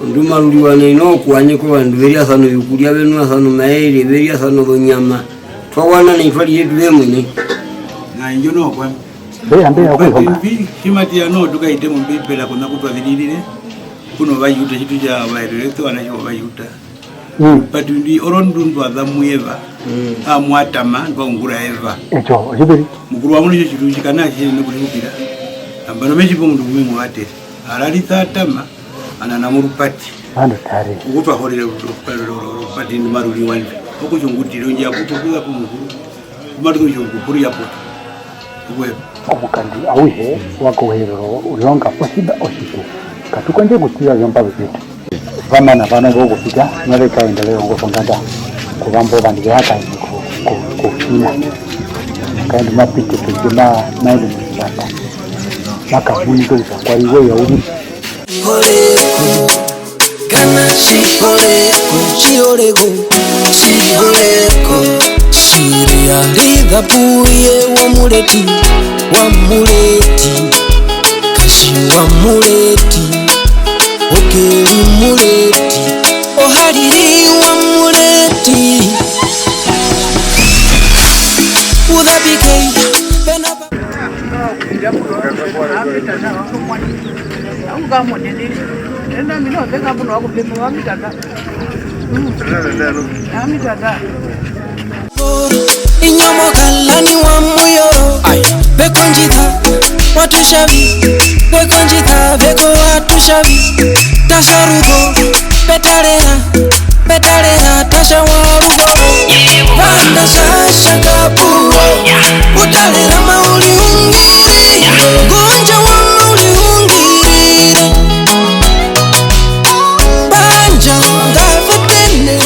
ondu maru riwa nai noho kuwaneka ovandu ve riasana ovikurya, ve nwasana omaere, ve riasana ozonyama, Twa wana neitwa riyetu vemwene. Na indjo noho kwami. Mbeya, mbeya, But okuihonga. Mbi, tji matu ya noho tu kaite mombipela kuna ku twa ziririre, kuno Vajuda, tji tu tja Vaherero, eṱe ovanatje wOvajuda. Mm. But mbi, orondu ndwa za mu Eva, Mm. a mu Adam, ndwa ungura Eva. Etjo, otjipiri. Mukuru wa munu tjo tjitu tjikana tjinene kurihupira. Nambano me tji pe omundu ngumwe mu vatere. A rarisa Adam, a nana mo orupati. Vandu tare. Okutwa horera oru-, oru-, oru-, orupati ndu maru ri wandje. Okutja ongutire ondja ya kutu okuza ku Mukuru. Ku matu kutja Mukuru ya poto. Okwe. Omukandi auhe wa kOuherero u ronga otjiṋa otjiṱe. Katu kondja okutira ovyombazeu vyetu. Va mana vano vo kupita, mave kaenda ve ronga ponganda. Kuvambo ovandu ve ha kaende ko, ko, kOutjina. Kaende mapite pendje ma, maende motjivanda. Ma kamunika kutja kwa ri we ya uri. Tjihoreko, kana tjihoreko, tjihoreko, tjihoreko. Tjiri a ri za puye wa Mureti, wa Mureti, kasi wa Mureti, okeli Mureti, ohariri wa Mureti. U za pike, pena pa- Inyomo kalani wa muyoro, ai, vekondjitha, watu shavi, vekondjitha, veko watu shavi, tasaruko, petarera. Petarera tasha wa rukoro. Vanda sasha kapu. Utarera mauli ungiri. Ngonja wa mauli ungiri. Panja ngavetene.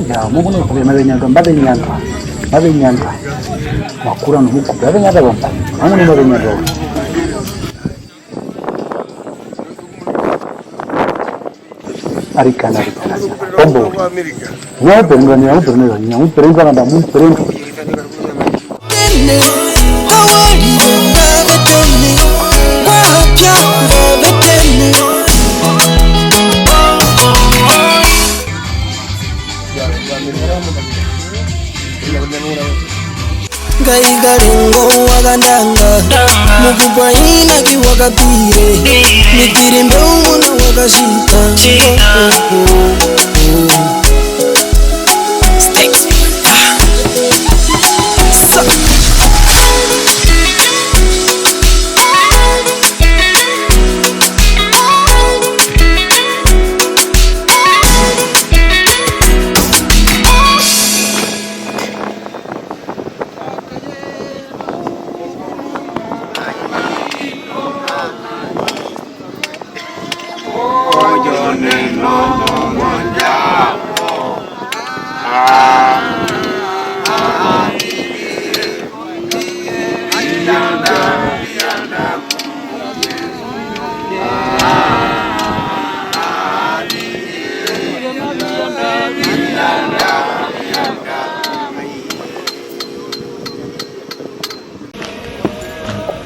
Ya, mukuna kule mabe nyanga, mabe nyanga, mabe nyanga. Makura no mukupe, mabe nyanga bomba. Mukuna mabe nyanga. Arikana, arikana, arikana. Pombo. Nyamuperendwa, nyamuperendwa, nyamuperendwa, nanda muperendwa. Ngai karengo wakandanga, mukupwa ina ki wakapire, mitiri mbe umuna wakashita. Oh, oh, oh.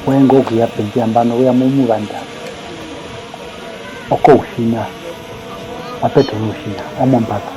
Kuenga okuya pendje nambano, weya momuvanda. Okouhina. Apeta ouhina, omombazu.